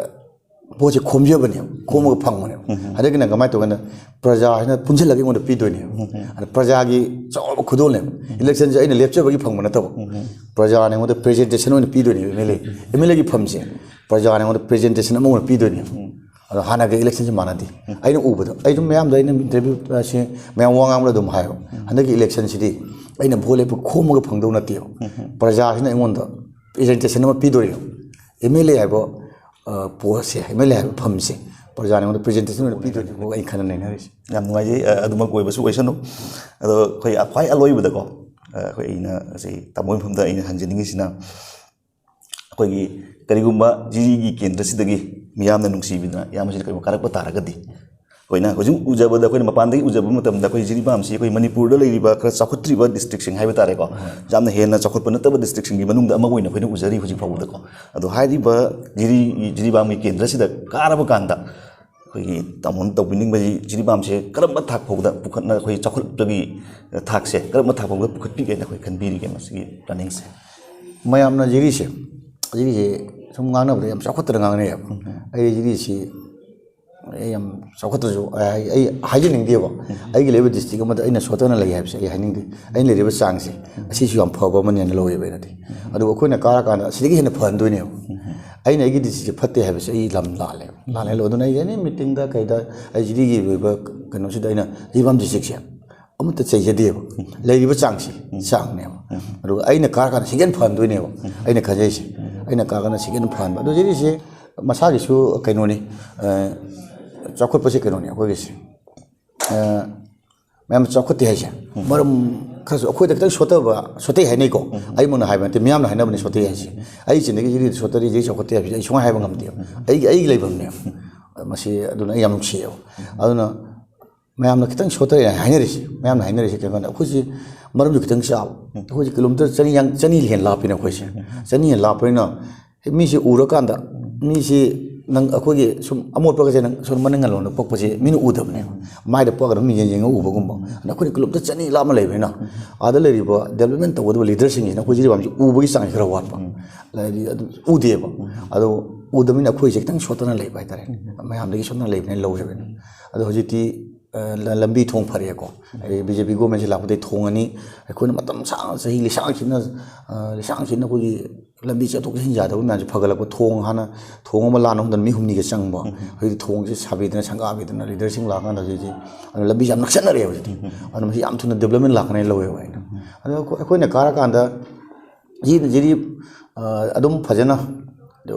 ꯚꯣꯠꯁꯦ ꯈꯣꯝꯖꯕꯅꯦꯕ, ꯈꯣꯝꯃꯒ ꯐꯪꯕꯅꯦꯕ꯫ ꯍꯟꯗꯛꯀꯤꯅ ꯀꯃꯥꯏꯅ ꯇꯧꯒꯦꯅ, ꯄ꯭ꯔꯖꯥꯁꯤꯅ ꯄꯨꯟꯁꯤꯜꯂꯒ ꯑꯩꯉꯣꯟꯗ ꯄꯤꯗꯣꯏꯅꯦꯕ꯫ ꯑꯗ ꯄ꯭ꯔꯖꯥꯒꯤ ꯆꯥꯎꯕ ꯈꯨꯗꯣꯜꯅꯦꯕ꯫ ꯏꯂꯦꯛꯁꯟꯁꯦ ꯑꯩꯅ ꯂꯦꯞꯆꯕꯒꯤ ꯐꯪꯕ ꯅꯠꯇꯕ, ꯄ꯭ꯔꯖꯥꯅ ꯑꯩꯉꯣꯟꯗ ꯄ꯭ꯔꯖꯦꯟꯇꯦꯁꯟ ꯑꯣꯏꯅ ꯄꯤꯗꯣꯏꯅꯦꯕ꯫ M L A, M L ꯑꯦꯒꯤ ꯐꯝꯁꯦ ꯄ꯭ꯔꯖꯥꯅ ꯑꯩꯉꯣꯟꯗ ꯄ꯭ꯔꯖꯦꯟꯇꯦꯁꯟ ꯑꯃ ꯑꯣꯏꯅ ꯄꯤꯗꯣꯏꯅꯦꯕ꯫ ꯑꯗꯣ ꯍꯥꯟꯅꯒ ꯏꯂꯦꯛꯁꯟꯁꯦ ꯃꯥꯟꯅꯗꯦ꯫ ꯑꯩꯅ ꯎꯕꯗ, ꯑꯩ ꯑꯗꯨꯝ ꯃꯌꯥꯝꯗ ꯑꯩꯅ ꯏꯟꯇꯔꯚ꯭ꯌꯨ ꯁꯤ ꯃꯌꯥꯝ ꯋꯥ ꯉꯥꯡꯕꯗ ꯑꯗꯨꯝ ꯍꯥꯏꯌꯦꯕ, ꯍꯟꯗꯛꯀꯤ ꯏꯂꯦꯛꯁꯟꯁꯤꯗꯤ ꯑꯩꯅ ꯚꯣꯠ ꯂꯦꯞꯄ ꯈꯣꯝꯃꯒ ꯐꯪꯗꯧ ꯅꯠꯇꯦꯕ꯫ ꯄ꯭ꯔꯖꯥꯁꯤꯅ ꯑꯩꯉꯣꯟꯗ ꯄ꯭ꯔꯖꯦꯟꯇꯦꯁꯟ ꯑꯃ ꯄꯤꯗꯣꯔꯤꯕ꯫ ꯑꯦꯝ ꯑꯦꯜ ꯑꯦ ꯍꯥꯏꯕ ꯄꯣꯁꯁꯦ, ꯑꯦꯝ ꯑꯦꯜ ꯑꯦ ꯍꯥꯏꯕ ꯐꯝꯁꯦ ꯄ꯭ꯔꯖꯥꯅ ꯑꯩꯉꯣꯟꯗ ꯄ꯭ꯔꯖꯦꯟꯇꯦꯁꯟ ꯑꯣꯏꯅ ꯄꯤꯗꯣꯏꯅꯦꯕ, ꯑꯩ ꯈꯟꯅ ꯅꯩꯅꯔꯤꯁꯦ꯫ ꯌꯥꯝ ꯅꯨꯡꯉꯥꯏꯖꯩ꯫ ꯑ, ꯑꯗꯨꯃꯛ ꯑꯣꯏꯕꯁꯨ ꯑꯣꯏꯁꯅꯨ꯫ ꯑꯗꯣ ꯑꯩꯈꯣꯏ ꯈ꯭ꯋꯥꯏ ꯑꯂꯣꯏꯕꯗꯀꯣ, ꯑ, ꯑꯩꯈꯣꯏ ꯑꯩꯅ ꯉꯁꯤ ꯇꯥꯃꯣꯒꯤ ꯃꯐꯝꯗ ꯑꯩꯅ ꯍꯪꯖꯅꯤꯡꯉꯤꯁꯤꯅ, ꯑꯩꯈꯣꯏꯒꯤ ꯀꯔꯤꯒꯨꯝꯕ ꯖꯤꯔꯤꯒꯤ ꯀꯦꯟꯗ꯭ꯔꯁꯤꯗꯒꯤ ꯃꯤꯌꯥꯝꯅ ꯅꯨꯡꯁꯤꯕꯤꯗꯅ ꯏꯌꯥꯝꯕꯁꯤꯅ ꯀꯔꯤꯒꯨꯝꯕ ꯀꯥꯔꯛꯄ ꯇꯥꯔꯒꯗꯤ, ꯑꯩꯈꯣꯏꯅ ꯍꯧꯖꯤꯛ ꯎꯖꯕꯗ, ꯑꯩꯈꯣꯏꯅ ꯃꯄꯥꯟꯗꯒꯤ ꯎꯖꯕ ꯃꯇꯝꯗ, ꯑꯩꯈꯣꯏ ꯖꯤꯔꯤꯕꯥꯝꯁꯤ ꯑꯩꯈꯣꯏ ꯃꯅꯤꯄꯨꯔꯗ ꯂꯩꯔꯤꯕ ꯈꯔ ꯆꯥꯎꯈꯠꯇ꯭ꯔꯤꯕ ꯗꯤꯁꯇ꯭ꯔꯤꯛꯁꯤꯡ ꯍꯥꯏꯕ ꯇꯥꯔꯦꯀꯣ, ꯌꯥꯝꯅ ꯍꯦꯟꯅ ꯆꯥꯎꯈꯠꯄ ꯅꯠꯇꯕ ꯗꯤꯁꯇ꯭ꯔꯤꯛꯁꯤꯡꯒꯤ ꯃꯅꯨꯡꯗ ꯑꯃ ꯑꯣꯏꯅ ꯑꯩꯈꯣꯏꯅ ꯎꯖꯔꯤ ꯍꯧꯖꯤꯛ ꯐꯥꯎꯕꯗꯀꯣ꯫ ꯑꯗꯣ ꯍꯥꯏꯔꯤꯕ ꯖꯤꯔꯤ, ꯖꯤꯔꯤꯕꯥꯝꯒꯤ ꯀꯦꯟꯗ꯭ꯔꯁꯤꯗ ꯀꯥꯔꯕ ꯀꯥꯟꯗ ꯑꯩꯈꯣꯏꯒꯤ ꯇꯥꯃꯣꯅ ꯇꯧꯕꯤꯅꯤꯡꯕꯁꯤ ꯖꯤꯔꯤꯕꯥꯝꯁꯦ ꯀꯔꯝꯕ ꯊꯥꯛ ꯐꯥꯎꯗ ꯄꯨꯈꯠꯅ, ꯑꯩꯈꯣꯏ ꯆꯥꯎꯈꯠꯄꯒꯤ ꯊꯥꯛꯁꯦ ꯀꯔꯝꯕ ꯊꯥꯛ ꯐꯥꯎꯗ ꯄꯨꯈꯠꯄꯤꯒꯦꯅ ꯑꯩꯈꯣꯏ ꯈꯟꯕꯤꯔꯤꯒꯦ ꯃꯁꯤꯒꯤ ꯄ꯭ꯂꯥꯅꯤꯡꯁꯦ? ꯃꯌꯥꯝꯅ ꯖꯤꯔꯤꯁꯦ, ꯖꯤꯔꯤꯁꯦ ꯁꯨꯝ ꯉꯥꯡꯅꯕꯗ ꯌꯥꯝ ꯆꯥꯎꯈꯠꯇꯅ ꯉꯥꯡꯅꯩꯌꯦꯕ꯫ ꯑꯩ ꯖꯤꯔꯤꯁꯤ ꯑꯩ ꯌꯥꯝ ꯆꯥꯎꯈꯠꯇ꯭ꯔꯁꯨ ꯑꯩ, ꯑꯩ ꯍꯥꯏꯖꯅꯤꯡꯗꯦꯕ꯫ ꯑꯩꯒꯤ ꯂꯩꯕ ꯗꯤꯁꯇ꯭ꯔꯤꯛ ꯑꯃꯗ ꯑꯩꯅ ꯁꯣꯠꯇꯅ ꯂꯩ ꯍꯥꯏꯕꯁꯦ ꯑꯩ ꯍꯥꯏꯅꯤꯡꯗꯦ꯫ ꯑꯩꯅ ꯂꯩꯔꯤꯕ ꯆꯥꯡꯁꯦ ꯑꯁꯤꯁꯨ ꯌꯥꯝ ꯐꯕ ꯑꯃꯅꯦꯅ ꯂꯧꯋꯦꯕ ꯑꯩꯅꯗꯤ꯫ ꯑꯗꯨꯕꯨ ꯑꯩꯈꯣꯏꯅ ꯀꯥꯔꯀꯥꯟꯗ ꯑꯁꯤꯗꯒꯤ ꯍꯦꯟꯅ ꯐꯍꯟꯗꯣꯏꯅꯦꯕ꯫ ꯑꯩꯅ ꯑꯩꯒꯤ ꯗꯤꯁꯇ꯭ꯔꯤꯛꯁꯦ ꯐꯠꯇꯦ ꯍꯥꯏꯕꯁꯦ ꯑꯩ ꯂꯝ ꯂꯥꯜꯂꯦꯕ, ꯂꯥꯜꯂꯦ꯫ ꯑꯗꯨꯅ ꯑꯩ ꯑꯦꯅꯤ ꯃꯤꯇꯤꯡꯗ ꯀꯩꯗ ꯑꯩ ꯖꯤꯔꯤꯒꯤ ꯑꯣꯏꯕ ꯀꯩꯅꯣꯁꯤꯗ ꯑꯩꯅ ꯖꯤꯔꯤꯕꯥꯝ ꯗꯤꯁꯇ꯭ꯔꯤꯛꯁꯦ ꯑꯃꯠꯇ ꯆꯩꯖꯗꯦꯕ꯫ ꯂꯩꯔꯤꯕ ꯆꯥꯡꯁꯤ, ꯆꯥꯡꯅꯦꯕ꯫ ꯑꯗꯨꯒ ꯑꯩꯅ ꯀꯥꯔꯀꯥꯟꯗ ꯁꯤꯒꯦꯟ ꯐꯍꯟꯗꯣꯏꯅꯦꯕ ꯑꯩꯅ ꯈꯟꯖꯩꯁꯦ꯫ ꯑꯩꯅ ꯀꯥꯔꯀꯥꯟꯗ ꯁꯤꯒꯦꯟ ꯐꯍꯟꯕ꯫ ꯑꯗꯨ ꯖꯤꯔꯤꯁꯦ ꯃꯁꯥꯒꯤꯁꯨ ꯀꯩꯅꯣꯅꯤ, ꯑ, ꯆꯥꯎꯈꯠꯄꯁꯦ ꯀꯩꯅꯣꯅꯤ ꯑꯩꯈꯣꯏꯒꯤꯁꯦ꯫ ꯑ, ꯃꯌꯥꯝ ꯆꯥꯎꯈꯠꯇꯦ ꯍꯥꯏꯁꯦ ꯃꯔꯝ ꯈꯔꯁꯨ ꯑꯩꯈꯣꯏꯗ ꯈꯤꯇꯪ ꯁꯣꯠꯊꯕ, ꯁꯣꯠꯊꯩ ꯍꯥꯏꯅꯩꯀꯣ꯫ ꯑꯩꯃꯛꯅ ꯍꯥꯏꯕ ꯅꯠꯇꯦ, ꯃꯌꯥꯝꯅ ꯍꯥꯏꯅꯕꯅꯤ ꯁꯣꯠꯊꯩ ꯍꯥꯏꯁꯦ꯫ ꯑꯩ ꯆꯤꯟꯗꯒꯤ ꯖꯤꯔꯤꯗ ꯁꯣꯠꯊꯔꯤ, ꯖꯤꯔꯤ ꯆꯥꯎꯈꯠꯇꯦ ꯍꯥꯏꯕꯁꯦ ꯑꯩ ꯁꯨꯡꯍꯥꯏ ꯍꯥꯏꯕ ꯉꯝꯗꯦꯕ꯫ ꯑꯩꯒꯤ, ꯑꯩꯒꯤ ꯂꯩꯐꯝꯅꯦꯕ ꯃꯁꯤ꯫ ꯑꯗꯨꯅ ꯑꯩ ꯌꯥꯝ ꯅꯨꯡꯁꯤꯌꯦꯕ꯫ ꯑꯗꯨꯅ ꯃꯌꯥꯝꯅ ꯈꯤꯇꯪ ꯁꯣꯠꯊꯔꯦ ꯍꯥꯏꯅꯔꯤꯁꯦ, ꯃꯌꯥꯝꯅ ꯍꯥꯏꯅꯔꯤꯁꯦ ꯀꯩꯅꯣ ꯍꯥꯏꯅ, ꯑꯩꯈꯣꯏꯁꯤ ꯃꯔꯝꯁꯨ ꯈꯤꯇꯪ ꯆꯥꯎꯕ, ꯑꯩꯈꯣꯏꯁꯤ ꯀꯤꯂꯣꯃꯤꯇꯔ ꯆꯅꯤ ꯌꯥꯡ-, ꯆꯅꯤ ꯍꯦꯟꯅ ꯂꯥꯞꯄꯤꯅꯦ ꯑꯩꯈꯣꯏꯁꯦ꯫ ꯆꯅꯤ ꯍꯦꯟꯅ ꯂꯥꯞꯄꯅꯤꯅ ꯃꯤꯁꯤ ꯎꯔꯀꯥꯟꯗ, ꯃꯤꯁꯤ ꯅꯪ ꯑꯩꯈꯣꯏꯒꯤ ꯁꯨꯝ ꯑꯃꯣꯠꯄꯒꯁꯦ ꯅꯪ ꯁꯣꯝ ꯃꯅꯤꯡ ꯂꯣꯝꯗ ꯄꯛꯄꯁꯦ ꯃꯤꯅ ꯎꯗꯕꯅꯦꯕ꯫ ꯃꯥꯏꯗ ꯄꯛꯑꯒ ꯑꯗꯨꯝ ꯌꯦꯡ ꯌꯦꯡꯉ ꯎꯕꯒꯨꯝꯕ꯫ ꯑꯗ ꯑꯩꯈꯣꯏꯅ ꯀꯤꯂꯣꯃꯤꯇꯔ ꯆꯅꯤ ꯂꯥꯞꯅ ꯂꯩꯕꯅꯤꯅ ꯑꯥꯗ ꯂꯩꯔꯤꯕ ꯗꯦꯕꯂꯞꯃꯦꯟ ꯇꯧꯒꯗꯕ ꯂꯤꯗꯔꯁꯤꯡꯁꯤꯅ ꯑꯩꯈꯣꯏ ꯖꯤꯔꯤꯕꯥꯝꯁꯤ ꯎꯕꯒꯤ ꯆꯥꯡꯁꯤ ꯈꯔ ꯋꯥꯠꯄ꯫ ꯍꯥꯏꯗꯤ ꯑꯗꯨ ꯎꯗꯦꯕ꯫ ꯑꯗꯣ ꯎꯗꯕꯅꯤꯅ ꯑꯩꯈꯣꯏꯁꯦ ꯈꯤꯇꯪ ꯁꯣꯠꯇꯅ ꯂꯩꯕ ꯍꯥꯏꯇꯥꯔꯦ꯫ ꯃꯌꯥꯝꯗꯒꯤ ꯁꯣꯠꯇꯅ ꯂꯩꯕꯅꯤꯅ ꯂꯧꯋꯦꯕ ꯑꯩꯅ꯫ ꯑꯗꯣ ꯍꯧꯖꯤꯛꯇꯤ, ꯑ, ꯂ-, ꯂꯝꯕꯤ ꯊꯣꯡ ꯐꯔꯦꯀꯣ꯫ ꯍꯥꯏꯗꯤ ꯕꯤ ꯖꯦ ꯄꯤ ꯒꯣꯔꯃꯦꯟꯁꯦ ꯂꯥꯛꯄꯗꯒꯤ ꯊꯣꯡ ꯑꯅꯤ, ꯑꯩꯈꯣꯏꯅ ꯃꯇꯝ ꯁꯥꯡꯅ, ꯆꯍꯤ ꯂꯤꯁꯥꯡ ꯁꯤꯠꯅ, ꯑ, ꯂꯤꯁꯥꯡ ꯁꯤꯠꯅ ꯑꯩꯈꯣꯏꯒꯤ ꯂꯝꯕꯤ ꯆꯠꯊꯣꯛ ꯆꯠꯁꯤꯟ ꯌꯥꯗꯕ ꯃꯌꯥꯝꯁꯦ ꯐꯒꯠꯂꯛꯄ꯫ ꯊꯣꯡ ꯍꯥꯟꯅ, ꯊꯣꯡ ꯑꯃ ꯂꯥꯟꯅ ꯍꯣꯠꯅꯕꯗ ꯅꯨꯃꯤꯠ ꯍꯨꯝꯅꯤꯒ ꯆꯪꯕ, ꯍꯧꯖꯤꯛꯇꯤ ꯊꯣꯡꯁꯦ ꯁꯥꯕꯤꯗꯅ, ꯁꯪꯒꯥꯕꯤꯗꯅ, ꯂꯤꯗꯔꯁꯤꯡ ꯂꯥꯛꯑꯀꯥꯟꯗ ꯍꯧꯖꯤꯛꯇꯤ, ꯑꯗꯨꯅ ꯂꯝꯕꯤꯁꯦ ꯌꯥꯝ ꯅꯛꯁꯟꯅꯔꯦꯕ ꯍꯧꯖꯤꯛꯇꯤ꯫ ꯑꯗꯨꯅ ꯃꯁꯤ ꯌꯥꯝ ꯊꯨꯅ ꯗꯤꯕ꯭ꯂꯞꯃꯦꯟ ꯂꯥꯛꯀꯅꯤ ꯂꯧꯋꯦꯕ ꯑꯩꯅ꯫ ꯑꯗꯣ ꯑꯩꯈꯣꯏ-, ꯑꯩꯈꯣꯏꯅ ꯀꯥꯔꯀꯥꯟꯗ ꯁꯤꯗꯤ, ꯁꯤꯗꯤ, ꯑ, ꯑꯗꯨꯝ ꯐꯖꯅ, ꯑꯗꯣ,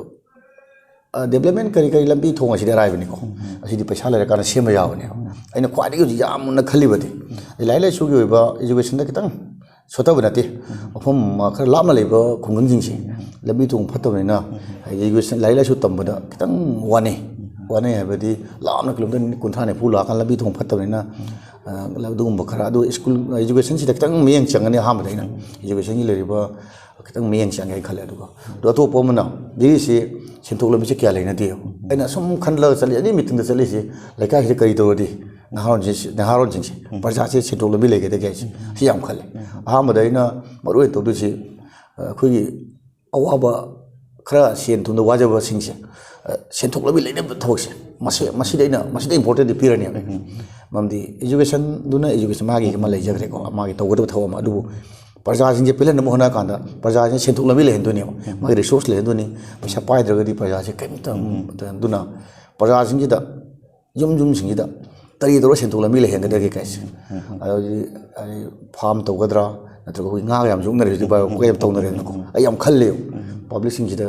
ꯑ, ꯗꯤꯕ꯭ꯂꯞꯃꯦꯟ ꯀꯔꯤ ꯀꯔꯤ, ꯂꯝꯕꯤ ꯊꯣꯡ ꯑꯁꯤꯗꯤ ꯑꯔꯥꯏꯕꯅꯤꯀꯣ꯫ ꯑꯁꯤꯗꯤ ꯄꯩꯁꯥ ꯂꯩꯔꯀꯥꯟꯗ ꯁꯦꯝꯕ ꯌꯥꯕꯅꯦꯕ꯫ ꯑꯩꯅ ꯈ꯭ꯋꯥꯏꯗꯒꯤ ꯍꯧꯖꯤꯛ ꯌꯥꯝꯅ ꯈꯜꯂꯤꯕꯗꯤ, ꯑꯩ ꯂꯥꯏꯔꯤꯛ ꯂꯥꯏꯁꯨꯒꯤ ꯑꯣꯏꯕ, ꯏꯖꯨꯀꯦꯁꯟꯗ ꯈꯤꯇꯪ ꯁꯣꯠꯊꯕ ꯅꯠꯇꯦ꯫ ꯃꯐꯝ, ꯑ, ꯈꯔ ꯂꯥꯞꯅ ꯂꯩꯕ ꯈꯨꯡꯒꯪꯁꯤꯡꯁꯦ ꯂꯝꯕꯤ ꯊꯣꯡ ꯐꯠꯇꯕꯅꯤꯅ, ꯍꯥꯏꯗꯤ ꯏꯖꯨꯀꯦꯁꯟ, ꯂꯥꯏꯔꯤꯛ ꯂꯥꯏꯁꯨ ꯇꯝꯕꯗ ꯈꯤꯇꯪ ꯋꯥꯅꯩ꯫ ꯋꯥꯅꯩ ꯍꯥꯏꯕꯗꯤ ꯂꯥꯞꯅ ꯀꯤꯂꯣꯃꯤꯇꯔ ꯀꯨꯟꯊ꯭ꯔꯥ ꯅꯤꯐꯨ ꯂꯥꯛꯑꯀꯥꯟꯗ ꯂꯝꯕꯤ ꯊꯣꯡ ꯐꯠꯇꯕꯅꯤꯅ, ꯑ, ꯑꯗꯨꯒꯨꯝꯕ ꯈꯔ, ꯑꯗꯨ ꯁ꯭ꯀꯨꯜ, ꯏꯖꯨꯀꯦꯁꯟꯁꯤꯗ ꯈꯤꯇꯪ ꯃꯤꯠꯌꯦꯡ ꯆꯪꯒꯅꯤ꯫ ꯑꯍꯥꯟꯕꯗ ꯑꯩꯅ ꯏꯖꯨꯀꯦꯁꯟꯒꯤ ꯂꯩꯔꯤꯕ ꯈꯤꯇꯪ ꯃꯤꯠꯌꯦꯡ ꯆꯪꯒꯦ ꯍꯥꯏꯅ ꯈꯜꯂꯦ꯫ ꯑꯗꯨꯒ ꯑꯗꯣ ꯑꯇꯣꯞꯄ ꯑꯃꯅ ꯖꯤꯔꯤꯁꯤ ꯁꯦꯟꯊꯣꯛ ꯂꯝꯕꯤꯁꯦ ꯀꯌꯥ ꯂꯩꯅꯗꯦꯕ꯫ ꯑꯩꯅ ꯁꯨꯝ ꯈꯜꯂꯒ ꯆꯠꯂꯤ, ꯑꯦꯅꯤ ꯃꯤꯇꯤꯡꯗ ꯆꯠꯂꯤꯁꯦ, ꯂꯩꯀꯥꯏꯁꯤꯗ ꯀꯔꯤ ꯇꯧꯔꯗꯤ ꯅꯍꯥꯔꯣꯟꯁꯤ-, ꯅꯍꯥꯔꯣꯟꯁꯤꯡꯁꯦ ꯄ꯭ꯔꯖꯥꯁꯦ ꯁꯦꯟꯊꯣꯛ ꯂꯝꯕꯤ ꯂꯩꯒꯗꯒꯦ ꯍꯥꯏꯁꯦ ꯁꯤ ꯌꯥꯝ ꯈꯜꯂꯦ꯫ ꯑꯍꯥꯟꯕꯗ ꯑꯩꯅ ꯃꯔꯨ ꯑꯣꯏꯅ ꯇꯧꯗꯣꯏꯁꯤ, ꯑ, ꯑꯩꯈꯣꯏꯒꯤ ꯑꯋꯥꯕ, ꯈꯔ ꯁꯦꯟ ꯊꯨꯝꯗ ꯋꯥꯖꯕꯁꯤꯡꯁꯦ, ꯑ, ꯁꯦꯟꯊꯣꯛ ꯂꯝꯕꯤ ꯂꯩꯅꯕ ꯊꯕꯛꯁꯦ, ꯃꯁꯤ, ꯃꯁꯤꯗ ꯑꯩꯅ, ꯃꯁꯤꯗ ꯏꯝꯄꯣꯔꯇꯦꯟꯗꯤ ꯄꯤꯔꯅꯦꯕ꯫ ꯃꯔꯝꯗꯤ ꯏꯖꯨꯀꯦꯁꯟꯗꯨꯅ ꯏꯖꯨꯀꯦꯁꯟ ꯃꯥꯒꯤ ꯑꯃ ꯂꯩꯖꯈ꯭ꯔꯦꯀꯣ, ꯃꯥꯒꯤ ꯇꯧꯒꯗꯕ ꯊꯕꯛ ꯑꯃ, ꯑꯗꯨꯕꯨ ꯄ꯭ꯔꯖꯥꯁꯤꯡꯁꯦ ꯄꯤꯜꯍꯟꯅꯕ ꯍꯣꯠꯅꯔꯀꯥꯟꯗ ꯄ꯭ꯔꯖꯥꯁꯤꯡ ꯁꯦꯟꯊꯣꯛ ꯂꯝꯕꯤ ꯂꯩꯍꯟꯗꯣꯏꯅꯦꯕ꯫ ꯃꯥꯒꯤ ꯔꯤꯁꯣꯔꯁ ꯂꯩꯍꯟꯗꯣꯏꯅꯤ꯫ ꯄꯩꯁꯥ ꯄꯥꯏꯗ꯭ꯔꯒꯗꯤ ꯄ꯭ꯔꯖꯥꯁꯦ ꯀꯔꯤꯝꯇ, ꯑꯗꯨꯅ ꯄ꯭ꯔꯖꯥꯁꯤꯡꯁꯤꯗ, ꯌꯨꯝ ꯌꯨꯝꯁꯤꯡꯁꯤꯗ ꯀꯔꯤ ꯇꯧꯔ ꯁꯦꯟꯊꯣꯛ ꯂꯝꯕꯤ ꯂꯩꯍꯟꯒꯗꯒꯦ ꯀꯥꯏꯁꯦ꯫ ꯑꯗꯨꯗꯤ, ꯑꯩ ꯐꯥꯔꯝ ꯇꯧꯒꯗ꯭ꯔꯥ, ꯅꯠꯇ꯭ꯔꯒ ꯑꯩꯈꯣꯏ ꯉꯥꯒ ꯌꯥꯝ ꯌꯣꯛꯅꯔꯦ ꯍꯧꯖꯤꯛ, ꯚꯥꯏ, ꯑꯩꯈꯣꯏ ꯌꯥꯝ ꯇꯧꯅꯔꯦꯗꯅꯀꯣ꯫ ꯑꯩ ꯌꯥꯝ ꯈꯜꯂꯦꯕ, ꯄꯕ꯭ꯂꯤꯛꯁꯤꯡꯁꯤꯗ,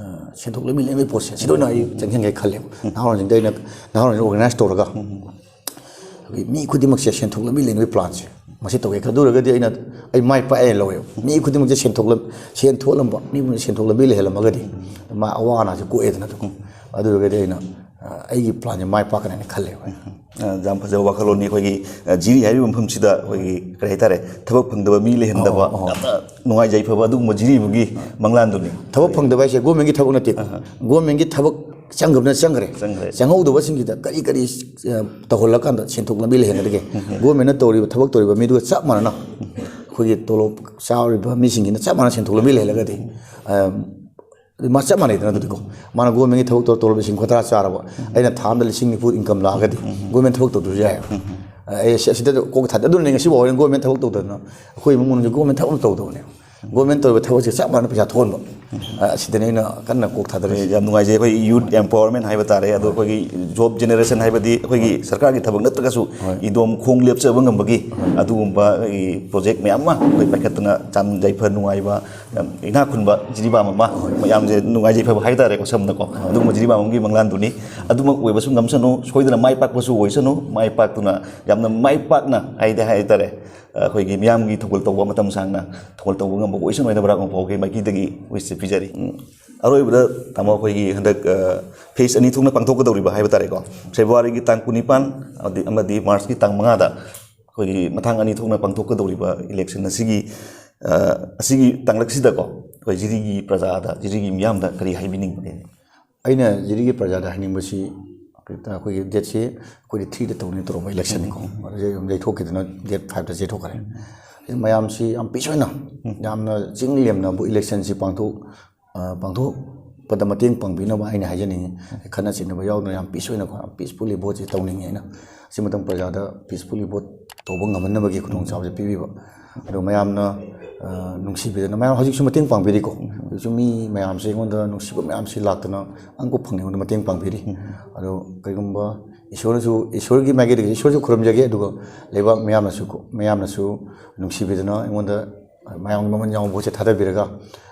ꯑ, ꯁꯦꯟꯊꯣꯛ ꯂꯝꯕꯤ ꯂꯩꯅꯕꯒꯤ ꯄꯣꯠꯁꯦ ꯁꯤꯗ ꯑꯣꯏꯅ ꯑꯩ ꯆꯪꯁꯤꯟꯒꯦ ꯈꯜꯂꯦꯕ꯫ ꯅꯍꯥꯔꯣꯜꯁꯤꯡꯗ ꯑꯩꯅ, ꯅꯍꯥꯔꯣꯜꯁꯤꯡ ꯑꯣꯔꯒꯅꯥꯏꯁ ꯇꯧꯔꯒ ꯑꯩꯈꯣꯏ ꯃꯤ ꯈꯨꯗꯤꯡꯃꯛꯁꯦ ꯁꯦꯟꯊꯣꯛ ꯂꯝꯕꯤ ꯂꯩꯅꯕꯒꯤ ꯄ꯭ꯂꯥꯟꯁꯦ ꯃꯁꯤ ꯇꯧꯒꯦ꯫ ꯑꯗꯨ ꯑꯣꯏꯔꯒꯗꯤ ꯑꯩꯅ, ꯑꯩ ꯃꯥꯏ ꯄꯥꯛꯑꯦꯅ ꯂꯧꯋꯦꯕ꯫ ꯃꯤ ꯈꯨꯗꯤꯡꯃꯛꯁꯦ ꯁꯦꯟꯊꯣꯛ ꯂꯝ-, ꯁꯦꯟ ꯊꯣꯛꯍꯜꯂꯝꯕ, ꯃꯤ ꯈꯨꯗꯤꯡꯃꯛꯁꯦ ꯁꯦꯟꯊꯣꯛ ꯂꯝꯕꯤ ꯂꯩꯍꯜꯂꯝꯃꯒꯗꯤ ꯃꯥ ꯑꯋꯥ ꯑꯅꯥꯁꯦ ꯀꯣꯛꯑꯦꯗꯅ ꯑꯗꯨꯝ꯫ ꯑꯗꯨ ꯑꯣꯏꯔꯒꯗꯤ ꯑꯩꯅ, ꯑ, ꯑꯩꯒꯤ ꯄ꯭ꯂꯥꯟꯁꯦ ꯃꯥꯏ ꯄꯥꯛꯀꯅꯦꯅ ꯈꯜꯂꯦꯕ꯫ ꯑ, ꯌꯥꯝ ꯐꯖꯕ ꯋꯥꯈꯜꯂꯣꯟꯅꯤ꯫ ꯑꯩꯈꯣꯏꯒꯤ, ꯑ, ꯖꯤꯔꯤ ꯍꯥꯏꯔꯤꯕ ꯃꯐꯝꯁꯤꯗ ꯑꯩꯈꯣꯏꯒꯤ ꯀꯔꯤ ꯍꯥꯏꯇꯥꯔꯦ, ꯊꯕꯛ ꯐꯪꯗꯕ ꯃꯤ ꯂꯩꯍꯟꯗꯕ, ꯑꯣ, ꯑꯣ꯫ ꯌꯥꯝꯅ ꯅꯨꯡꯉꯥꯏꯖꯩ ꯐꯕ ꯑꯗꯨꯒꯨꯝꯕ ꯖꯤꯔꯤ ꯑꯃꯒꯤ ꯃꯪꯂꯥꯟꯗꯨꯅꯤ꯫ ꯊꯕꯛ ꯐꯪꯗꯕ ꯍꯥꯏꯁꯦ ꯒꯣꯔꯃꯦꯟꯒꯤ ꯊꯕꯛ ꯅꯠꯇꯦ꯫ ꯒꯣꯔꯃꯦꯟꯒꯤ ꯊꯕꯛ ꯆꯪꯈ꯭ꯔꯕꯅ ꯆꯪꯈ꯭ꯔꯦ꯫ ꯆꯪꯈ꯭ꯔꯦ꯫ ꯆꯪꯍꯧꯗꯕꯁꯤꯡꯁꯤꯗ ꯀꯔꯤ ꯀꯔꯤ, ꯑ, ꯇꯧꯍꯜꯂꯀꯥꯟꯗ ꯁꯦꯟꯊꯣꯛ ꯂꯝꯕꯤ ꯂꯩꯍꯟꯒꯗꯒꯦ? ꯒꯣꯔꯃꯦꯟꯅ ꯇꯧꯔꯤꯕ, ꯊꯕꯛ ꯇꯧꯔꯤꯕ ꯃꯤꯗꯨꯒ ꯆꯞ ꯃꯥꯟꯅꯅ ꯑꯩꯈꯣꯏꯒꯤ ꯇꯣꯂꯣꯞ ꯆꯥꯔꯤꯕ ꯃꯤꯁꯤꯡꯁꯤꯅ ꯆꯞ ꯃꯥꯟꯅ ꯁꯦꯟꯊꯣꯛ ꯂꯝꯕꯤ ꯂꯩꯍꯜꯂꯒꯗꯤ, ꯑ, ꯑꯗꯨ ꯃꯥ ꯆꯞ ꯃꯥꯟꯅꯩꯗꯅ꯫ ꯑꯗꯨꯗꯤꯀꯣ, ꯃꯥꯅ ꯒꯣꯔꯃꯦꯟꯒꯤ ꯊꯕꯛ ꯇꯧꯔ ꯇꯣꯂꯣꯞ ꯂꯤꯁꯤꯡ ꯀꯨꯟꯊ꯭ꯔꯥ ꯆꯥꯔꯕ, ꯑꯩꯅ ꯊꯥ ꯑꯃꯗ ꯂꯤꯁꯤꯡ ꯅꯤꯐꯨ ꯏꯟꯀꯝ ꯂꯥꯛꯑꯒꯗꯤ ꯒꯣꯔꯃꯦꯟ ꯊꯕꯛ ꯇꯧꯗ꯭ꯔꯁꯨ ꯌꯥꯏꯑꯕ꯫ ꯑꯩ ꯁꯤ-, ꯑꯁꯤꯗ ꯀꯣꯛ ꯊꯥꯗꯦ꯫ ꯑꯗꯨꯅꯅꯦ ꯉꯁꯤꯐꯥꯎ ꯍꯣꯔꯦꯟ ꯒꯣꯔꯃꯦꯟ ꯊꯕꯛ ꯇꯧꯗꯅ ꯑꯩꯈꯣꯏ ꯏꯃꯨꯡ ꯃꯅꯨꯡꯁꯦ ꯒꯣꯔꯃꯦꯟ ꯊꯕꯛ ꯑꯃ ꯇꯧꯗꯕꯅꯦ꯫ ꯒꯣꯔꯃꯦꯟ ꯇꯧꯔꯤꯕ ꯊꯕꯛꯁꯦ ꯆꯞ ꯃꯥꯟꯅ ꯄꯩꯁꯥ ꯊꯣꯛꯍꯟꯕ꯫ ꯑ, ꯑꯁꯤꯗꯅꯦ ꯑꯩꯅ ꯀꯟꯅ ꯀꯣꯛ ꯊꯥꯗꯔꯤꯁꯦ꯫ ꯌꯥꯝ ꯅꯨꯡꯉꯥꯏꯖꯩ꯫ ꯑꯩꯈꯣꯏ ꯌꯨꯠ ꯑꯦꯝꯄꯥꯋꯔꯃꯦꯟ ꯍꯥꯏꯕ ꯇꯥꯔꯦ꯫ ꯑꯗꯣ ꯑꯩꯈꯣꯏꯒꯤ ꯖꯣꯕ ꯖꯦꯅꯦꯔꯦꯁꯟ ꯍꯥꯏꯕꯗꯤ ꯑꯩꯈꯣꯏꯒꯤ ꯁꯔꯀꯥꯔꯒꯤ ꯊꯕꯛ ꯅꯠꯇ꯭ꯔꯒꯁꯨ ꯏꯟꯗꯣꯝ ꯈꯣꯡ ꯂꯦꯞꯆꯕ ꯉꯝꯕꯒꯤ ꯑꯗꯨꯒꯨꯝꯕ ꯑꯩꯈꯣꯏꯒꯤ ꯄ꯭ꯔꯣꯖꯦꯛ ꯃꯌꯥꯝ ꯑꯃ ꯑꯩꯈꯣꯏ ꯄꯥꯏꯈꯠꯇꯅ ꯌꯥꯝ ꯌꯥꯏꯐ ꯅꯨꯡꯉꯥꯏꯕ, ꯌꯥꯝ ꯏꯅꯥꯛ ꯈꯨꯟꯕ ꯖꯤꯔꯤꯕꯥꯝ ꯑꯃ ꯃꯌꯥꯝꯁꯦ ꯅꯨꯡꯉꯥꯏꯖꯩ ꯐꯕ ꯍꯥꯏ ꯇꯥꯔꯦꯀꯣ, ꯁꯝꯅꯀꯣ꯫ ꯑꯗꯨꯒꯨꯝꯕ ꯖꯤꯔꯤꯕꯥꯝ ꯑꯃꯒꯤ ꯃꯪꯂꯥꯟꯗꯨꯅꯤ꯫ ꯑꯗꯨꯃꯛ ꯑꯣꯏꯕꯁꯨ ꯉꯝꯁꯅꯨ, ꯁꯣꯏꯗꯅ ꯃꯥꯏ ꯄꯥꯛꯄꯁꯨ ꯑꯣꯏꯁꯅꯨ꯫ ꯃꯥꯏ ꯄꯥꯛꯇꯨꯅ ꯌꯥꯝꯅ ꯃꯥꯏ ꯄꯥꯛꯅ ꯍꯥꯏꯗꯤ ꯍꯥꯏ ꯇꯥꯔꯦ, ꯑꯩꯈꯣꯏꯒꯤ ꯃꯤꯌꯥꯝꯒꯤ ꯊꯧꯒꯜ ꯇꯧꯕ ꯃꯇꯝ ꯁꯥꯡꯅ ꯊꯧꯒꯜ ꯇꯧꯕ ꯉꯝꯕ ꯑꯣꯏꯁꯅꯨ ꯍꯥꯏꯅ ꯕꯔꯥꯛ ꯃꯄꯥꯎꯒꯤ ꯃꯥꯏꯀꯩꯗꯒꯤ ꯋꯤꯁꯁꯦ ꯄꯤꯖꯔꯤ꯫ ꯎꯝ꯫ ꯑꯔꯣꯏꯕꯗ ꯇꯥꯃꯣ, ꯑꯩꯈꯣꯏꯒꯤ ꯍꯟꯗꯛ, ꯑ, ꯐꯦꯁ ꯑꯅꯤ ꯊꯣꯛꯅ ꯄꯥꯡꯊꯣꯛꯀꯗꯧꯔꯤꯕ ꯍꯥꯏꯕ ꯇꯥꯔꯦꯀꯣ, ꯐꯦꯕ꯭ꯔꯨꯋꯥꯔꯤꯒꯤ ꯇꯥꯡ ꯀꯨꯟꯅꯤꯄꯥꯟ ꯑꯃꯗꯤ, ꯑꯃꯗꯤ ꯃꯥꯔꯆꯀꯤ ꯇꯥꯡ ꯃꯉꯥꯗ ꯑꯩꯈꯣꯏꯒꯤ ꯃꯊꯥꯡ ꯑꯅꯤ ꯊꯣꯛꯅ ꯄꯥꯡꯊꯣꯛꯀꯗꯧꯔꯤꯕ ꯏꯂꯦꯛꯁꯟ ꯑꯁꯤꯒꯤ, ꯑ, ꯑꯁꯤꯒꯤ ꯇꯥꯡꯂꯛꯁꯤꯗꯀꯣ, ꯑꯩꯈꯣꯏ ꯖꯤꯔꯤꯒꯤ ꯄ꯭ꯔꯖꯥꯗ, ꯖꯤꯔꯤꯒꯤ ꯃꯤꯌꯥꯝꯗ ꯀꯔꯤ ꯍꯥꯏꯕꯤꯅꯤꯡꯕꯒꯦ? ꯑꯩꯅ ꯖꯤꯔꯤꯒꯤ ꯄ꯭ꯔꯖꯥꯗ ꯍꯥꯏꯅꯤꯡꯕꯁꯤ, ꯑꯩꯈꯣꯏꯒꯤ ꯗꯦꯠꯁꯤ ꯑꯩꯈꯣꯏꯗꯤ ꯊ꯭ꯔꯤꯗ ꯇꯧꯅꯤ ꯇꯧꯔꯝꯕ ꯏꯂꯦꯛꯁꯟꯅꯤꯀꯣ꯫ ꯑꯗꯨꯗꯩ ꯑꯗꯨꯝ ꯌꯩꯊꯣꯛꯈꯤꯗꯅ ꯗꯦꯠ ꯐꯥꯏꯚꯇ ꯌꯩꯊꯣꯛꯈ꯭ꯔꯦ꯫ ꯑꯗꯩ ꯃꯌꯥꯝꯁꯤ ꯌꯥꯝ ꯄꯤꯁ ꯑꯣꯏꯅ, ꯌꯥꯝꯅ ꯆꯤꯡ ꯂꯦꯝꯅꯕꯨ ꯏꯂꯦꯛꯁꯟꯁꯤ ꯄꯥꯡꯊꯣꯛ-, ꯑ, ꯄꯥꯡꯊꯣꯛꯄꯗ ꯃꯇꯦꯡ ꯄꯥꯡꯕꯤꯅꯕ ꯑꯩꯅ ꯍꯥꯏꯖꯅꯤꯡꯉꯤ꯫ ꯈꯠꯅ ꯆꯩꯅꯕ ꯌꯥꯎꯗꯅ ꯌꯥꯝ ꯄꯤꯁ ꯑꯣꯏꯅꯀꯣ, ꯌꯥꯝ ꯄꯤꯁꯐꯨꯜꯂꯤ ꯚꯣꯠꯁꯦ ꯇꯧꯅꯤꯡꯉꯤ ꯑꯩꯅ꯫ ꯁꯤ ꯃꯇꯝ ꯄ꯭ꯔꯖꯥꯗ ꯄꯤꯁꯐꯨꯜꯂꯤ ꯚꯣꯠ ꯇꯧꯕ ꯉꯝꯍꯟꯅꯕꯒꯤ ꯈꯨꯗꯣꯡꯆꯥꯕꯁꯦ ꯄꯤꯕꯤꯕ꯫ ꯑꯗꯣ ꯃꯌꯥꯝꯅ, ꯑ, ꯅꯨꯡꯁꯤꯕꯤꯗꯅ, ꯃꯌꯥꯝ ꯍꯧꯖꯤꯛꯁꯨ ꯃꯇꯦꯡ ꯄꯥꯡꯕꯤꯔꯤꯀꯣ꯫ ꯍꯧꯖꯤꯛꯁꯨ ꯃꯤ ꯃꯌꯥꯝꯁꯦ ꯑꯩꯉꯣꯟꯗ ꯅꯨꯡꯁꯤꯕ ꯃꯌꯥꯝꯁꯤ ꯂꯥꯛꯇꯅ ꯑꯉꯛꯄ ꯐꯪꯅ ꯑꯩꯉꯣꯟꯗ ꯃꯇꯦꯡ ꯄꯥꯡꯕꯤꯔꯤ꯫ ꯑꯗꯣ ꯀꯔꯤꯒꯨꯝꯕ ꯏꯁꯣꯔꯅꯁꯨ, ꯏꯁꯣꯔꯒꯤ ꯃꯥꯏꯀꯩꯗꯒꯤ ꯏꯁꯣꯔꯁꯨ ꯈꯨꯔꯨꯝꯖꯒꯦ, ꯑꯗꯨꯒ ꯂꯩꯕꯥꯛ ꯃꯤꯌꯥꯝꯅꯁꯨ ꯀꯣ, ꯃꯌꯥꯝꯅꯁꯨ ꯅꯨꯡꯁꯤꯕꯤꯗꯅ ꯑꯩꯉꯣꯟꯗ ꯃꯌꯥꯝꯒꯤ ꯃꯃꯜ ꯌꯥꯝꯕ ꯚꯣꯠꯁꯦ ꯊꯥꯗꯕꯤꯔꯒ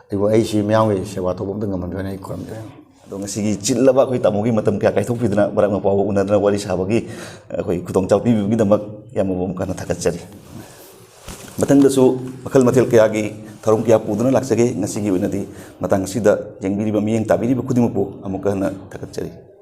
ꯑꯩꯕꯨ, ꯑꯩꯁꯤ ꯃꯤꯌꯥꯝꯒꯤ ꯁꯦꯕꯥ ꯇꯧꯕ ꯑꯝꯇ ꯉꯝꯍꯟꯕꯤꯌꯨ ꯍꯥꯏꯅ ꯑꯩ ꯈꯨꯔꯨꯝꯖꯔꯤ꯫ ꯑꯗꯣ ꯉꯁꯤꯒꯤ ꯆꯤꯜꯂꯕ ꯑꯩꯈꯣꯏ ꯇꯥꯃꯣꯒꯤ ꯃꯇꯝ ꯀꯌꯥ ꯀꯥꯏꯊꯣꯛꯄꯤꯗꯨꯅ ꯕꯔꯥꯛ ꯃꯄꯥꯎꯒ ꯎꯅꯗꯨꯅ ꯋꯥꯔꯤ ꯁꯥꯕꯒꯤ ꯑꯩꯈꯣꯏ ꯈꯨꯗꯣꯡꯆꯥꯕ ꯄꯤꯕꯤꯕꯒꯤꯗꯃꯛ ꯌꯥꯝꯅ ꯑꯃꯨꯛ ꯍꯟꯅ ꯊꯥꯒꯠꯆꯔꯤ꯫ ꯃꯊꯪꯗꯁꯨ ꯃꯈꯜ ꯃꯊꯦꯜ ꯀꯌꯥꯒꯤ ꯊꯧꯔꯝ ꯀꯌꯥ ꯄꯨꯗꯨꯅ ꯂꯥꯛꯆꯒꯦ꯫ ꯉꯁꯤꯒꯤ ꯑꯣꯏꯅꯗꯤ ꯃꯇꯥꯡ ꯑꯁꯤꯗ ꯌꯦꯡꯕꯤꯔꯤꯕ, ꯃꯤꯠꯌꯦꯡ ꯇꯥꯕꯤꯔꯤꯕ ꯈꯨꯗꯤꯡꯃꯛꯄꯨ ꯑꯃꯨꯛꯀ ꯍꯟꯅ ꯊꯥꯒꯠꯆꯔꯤ꯫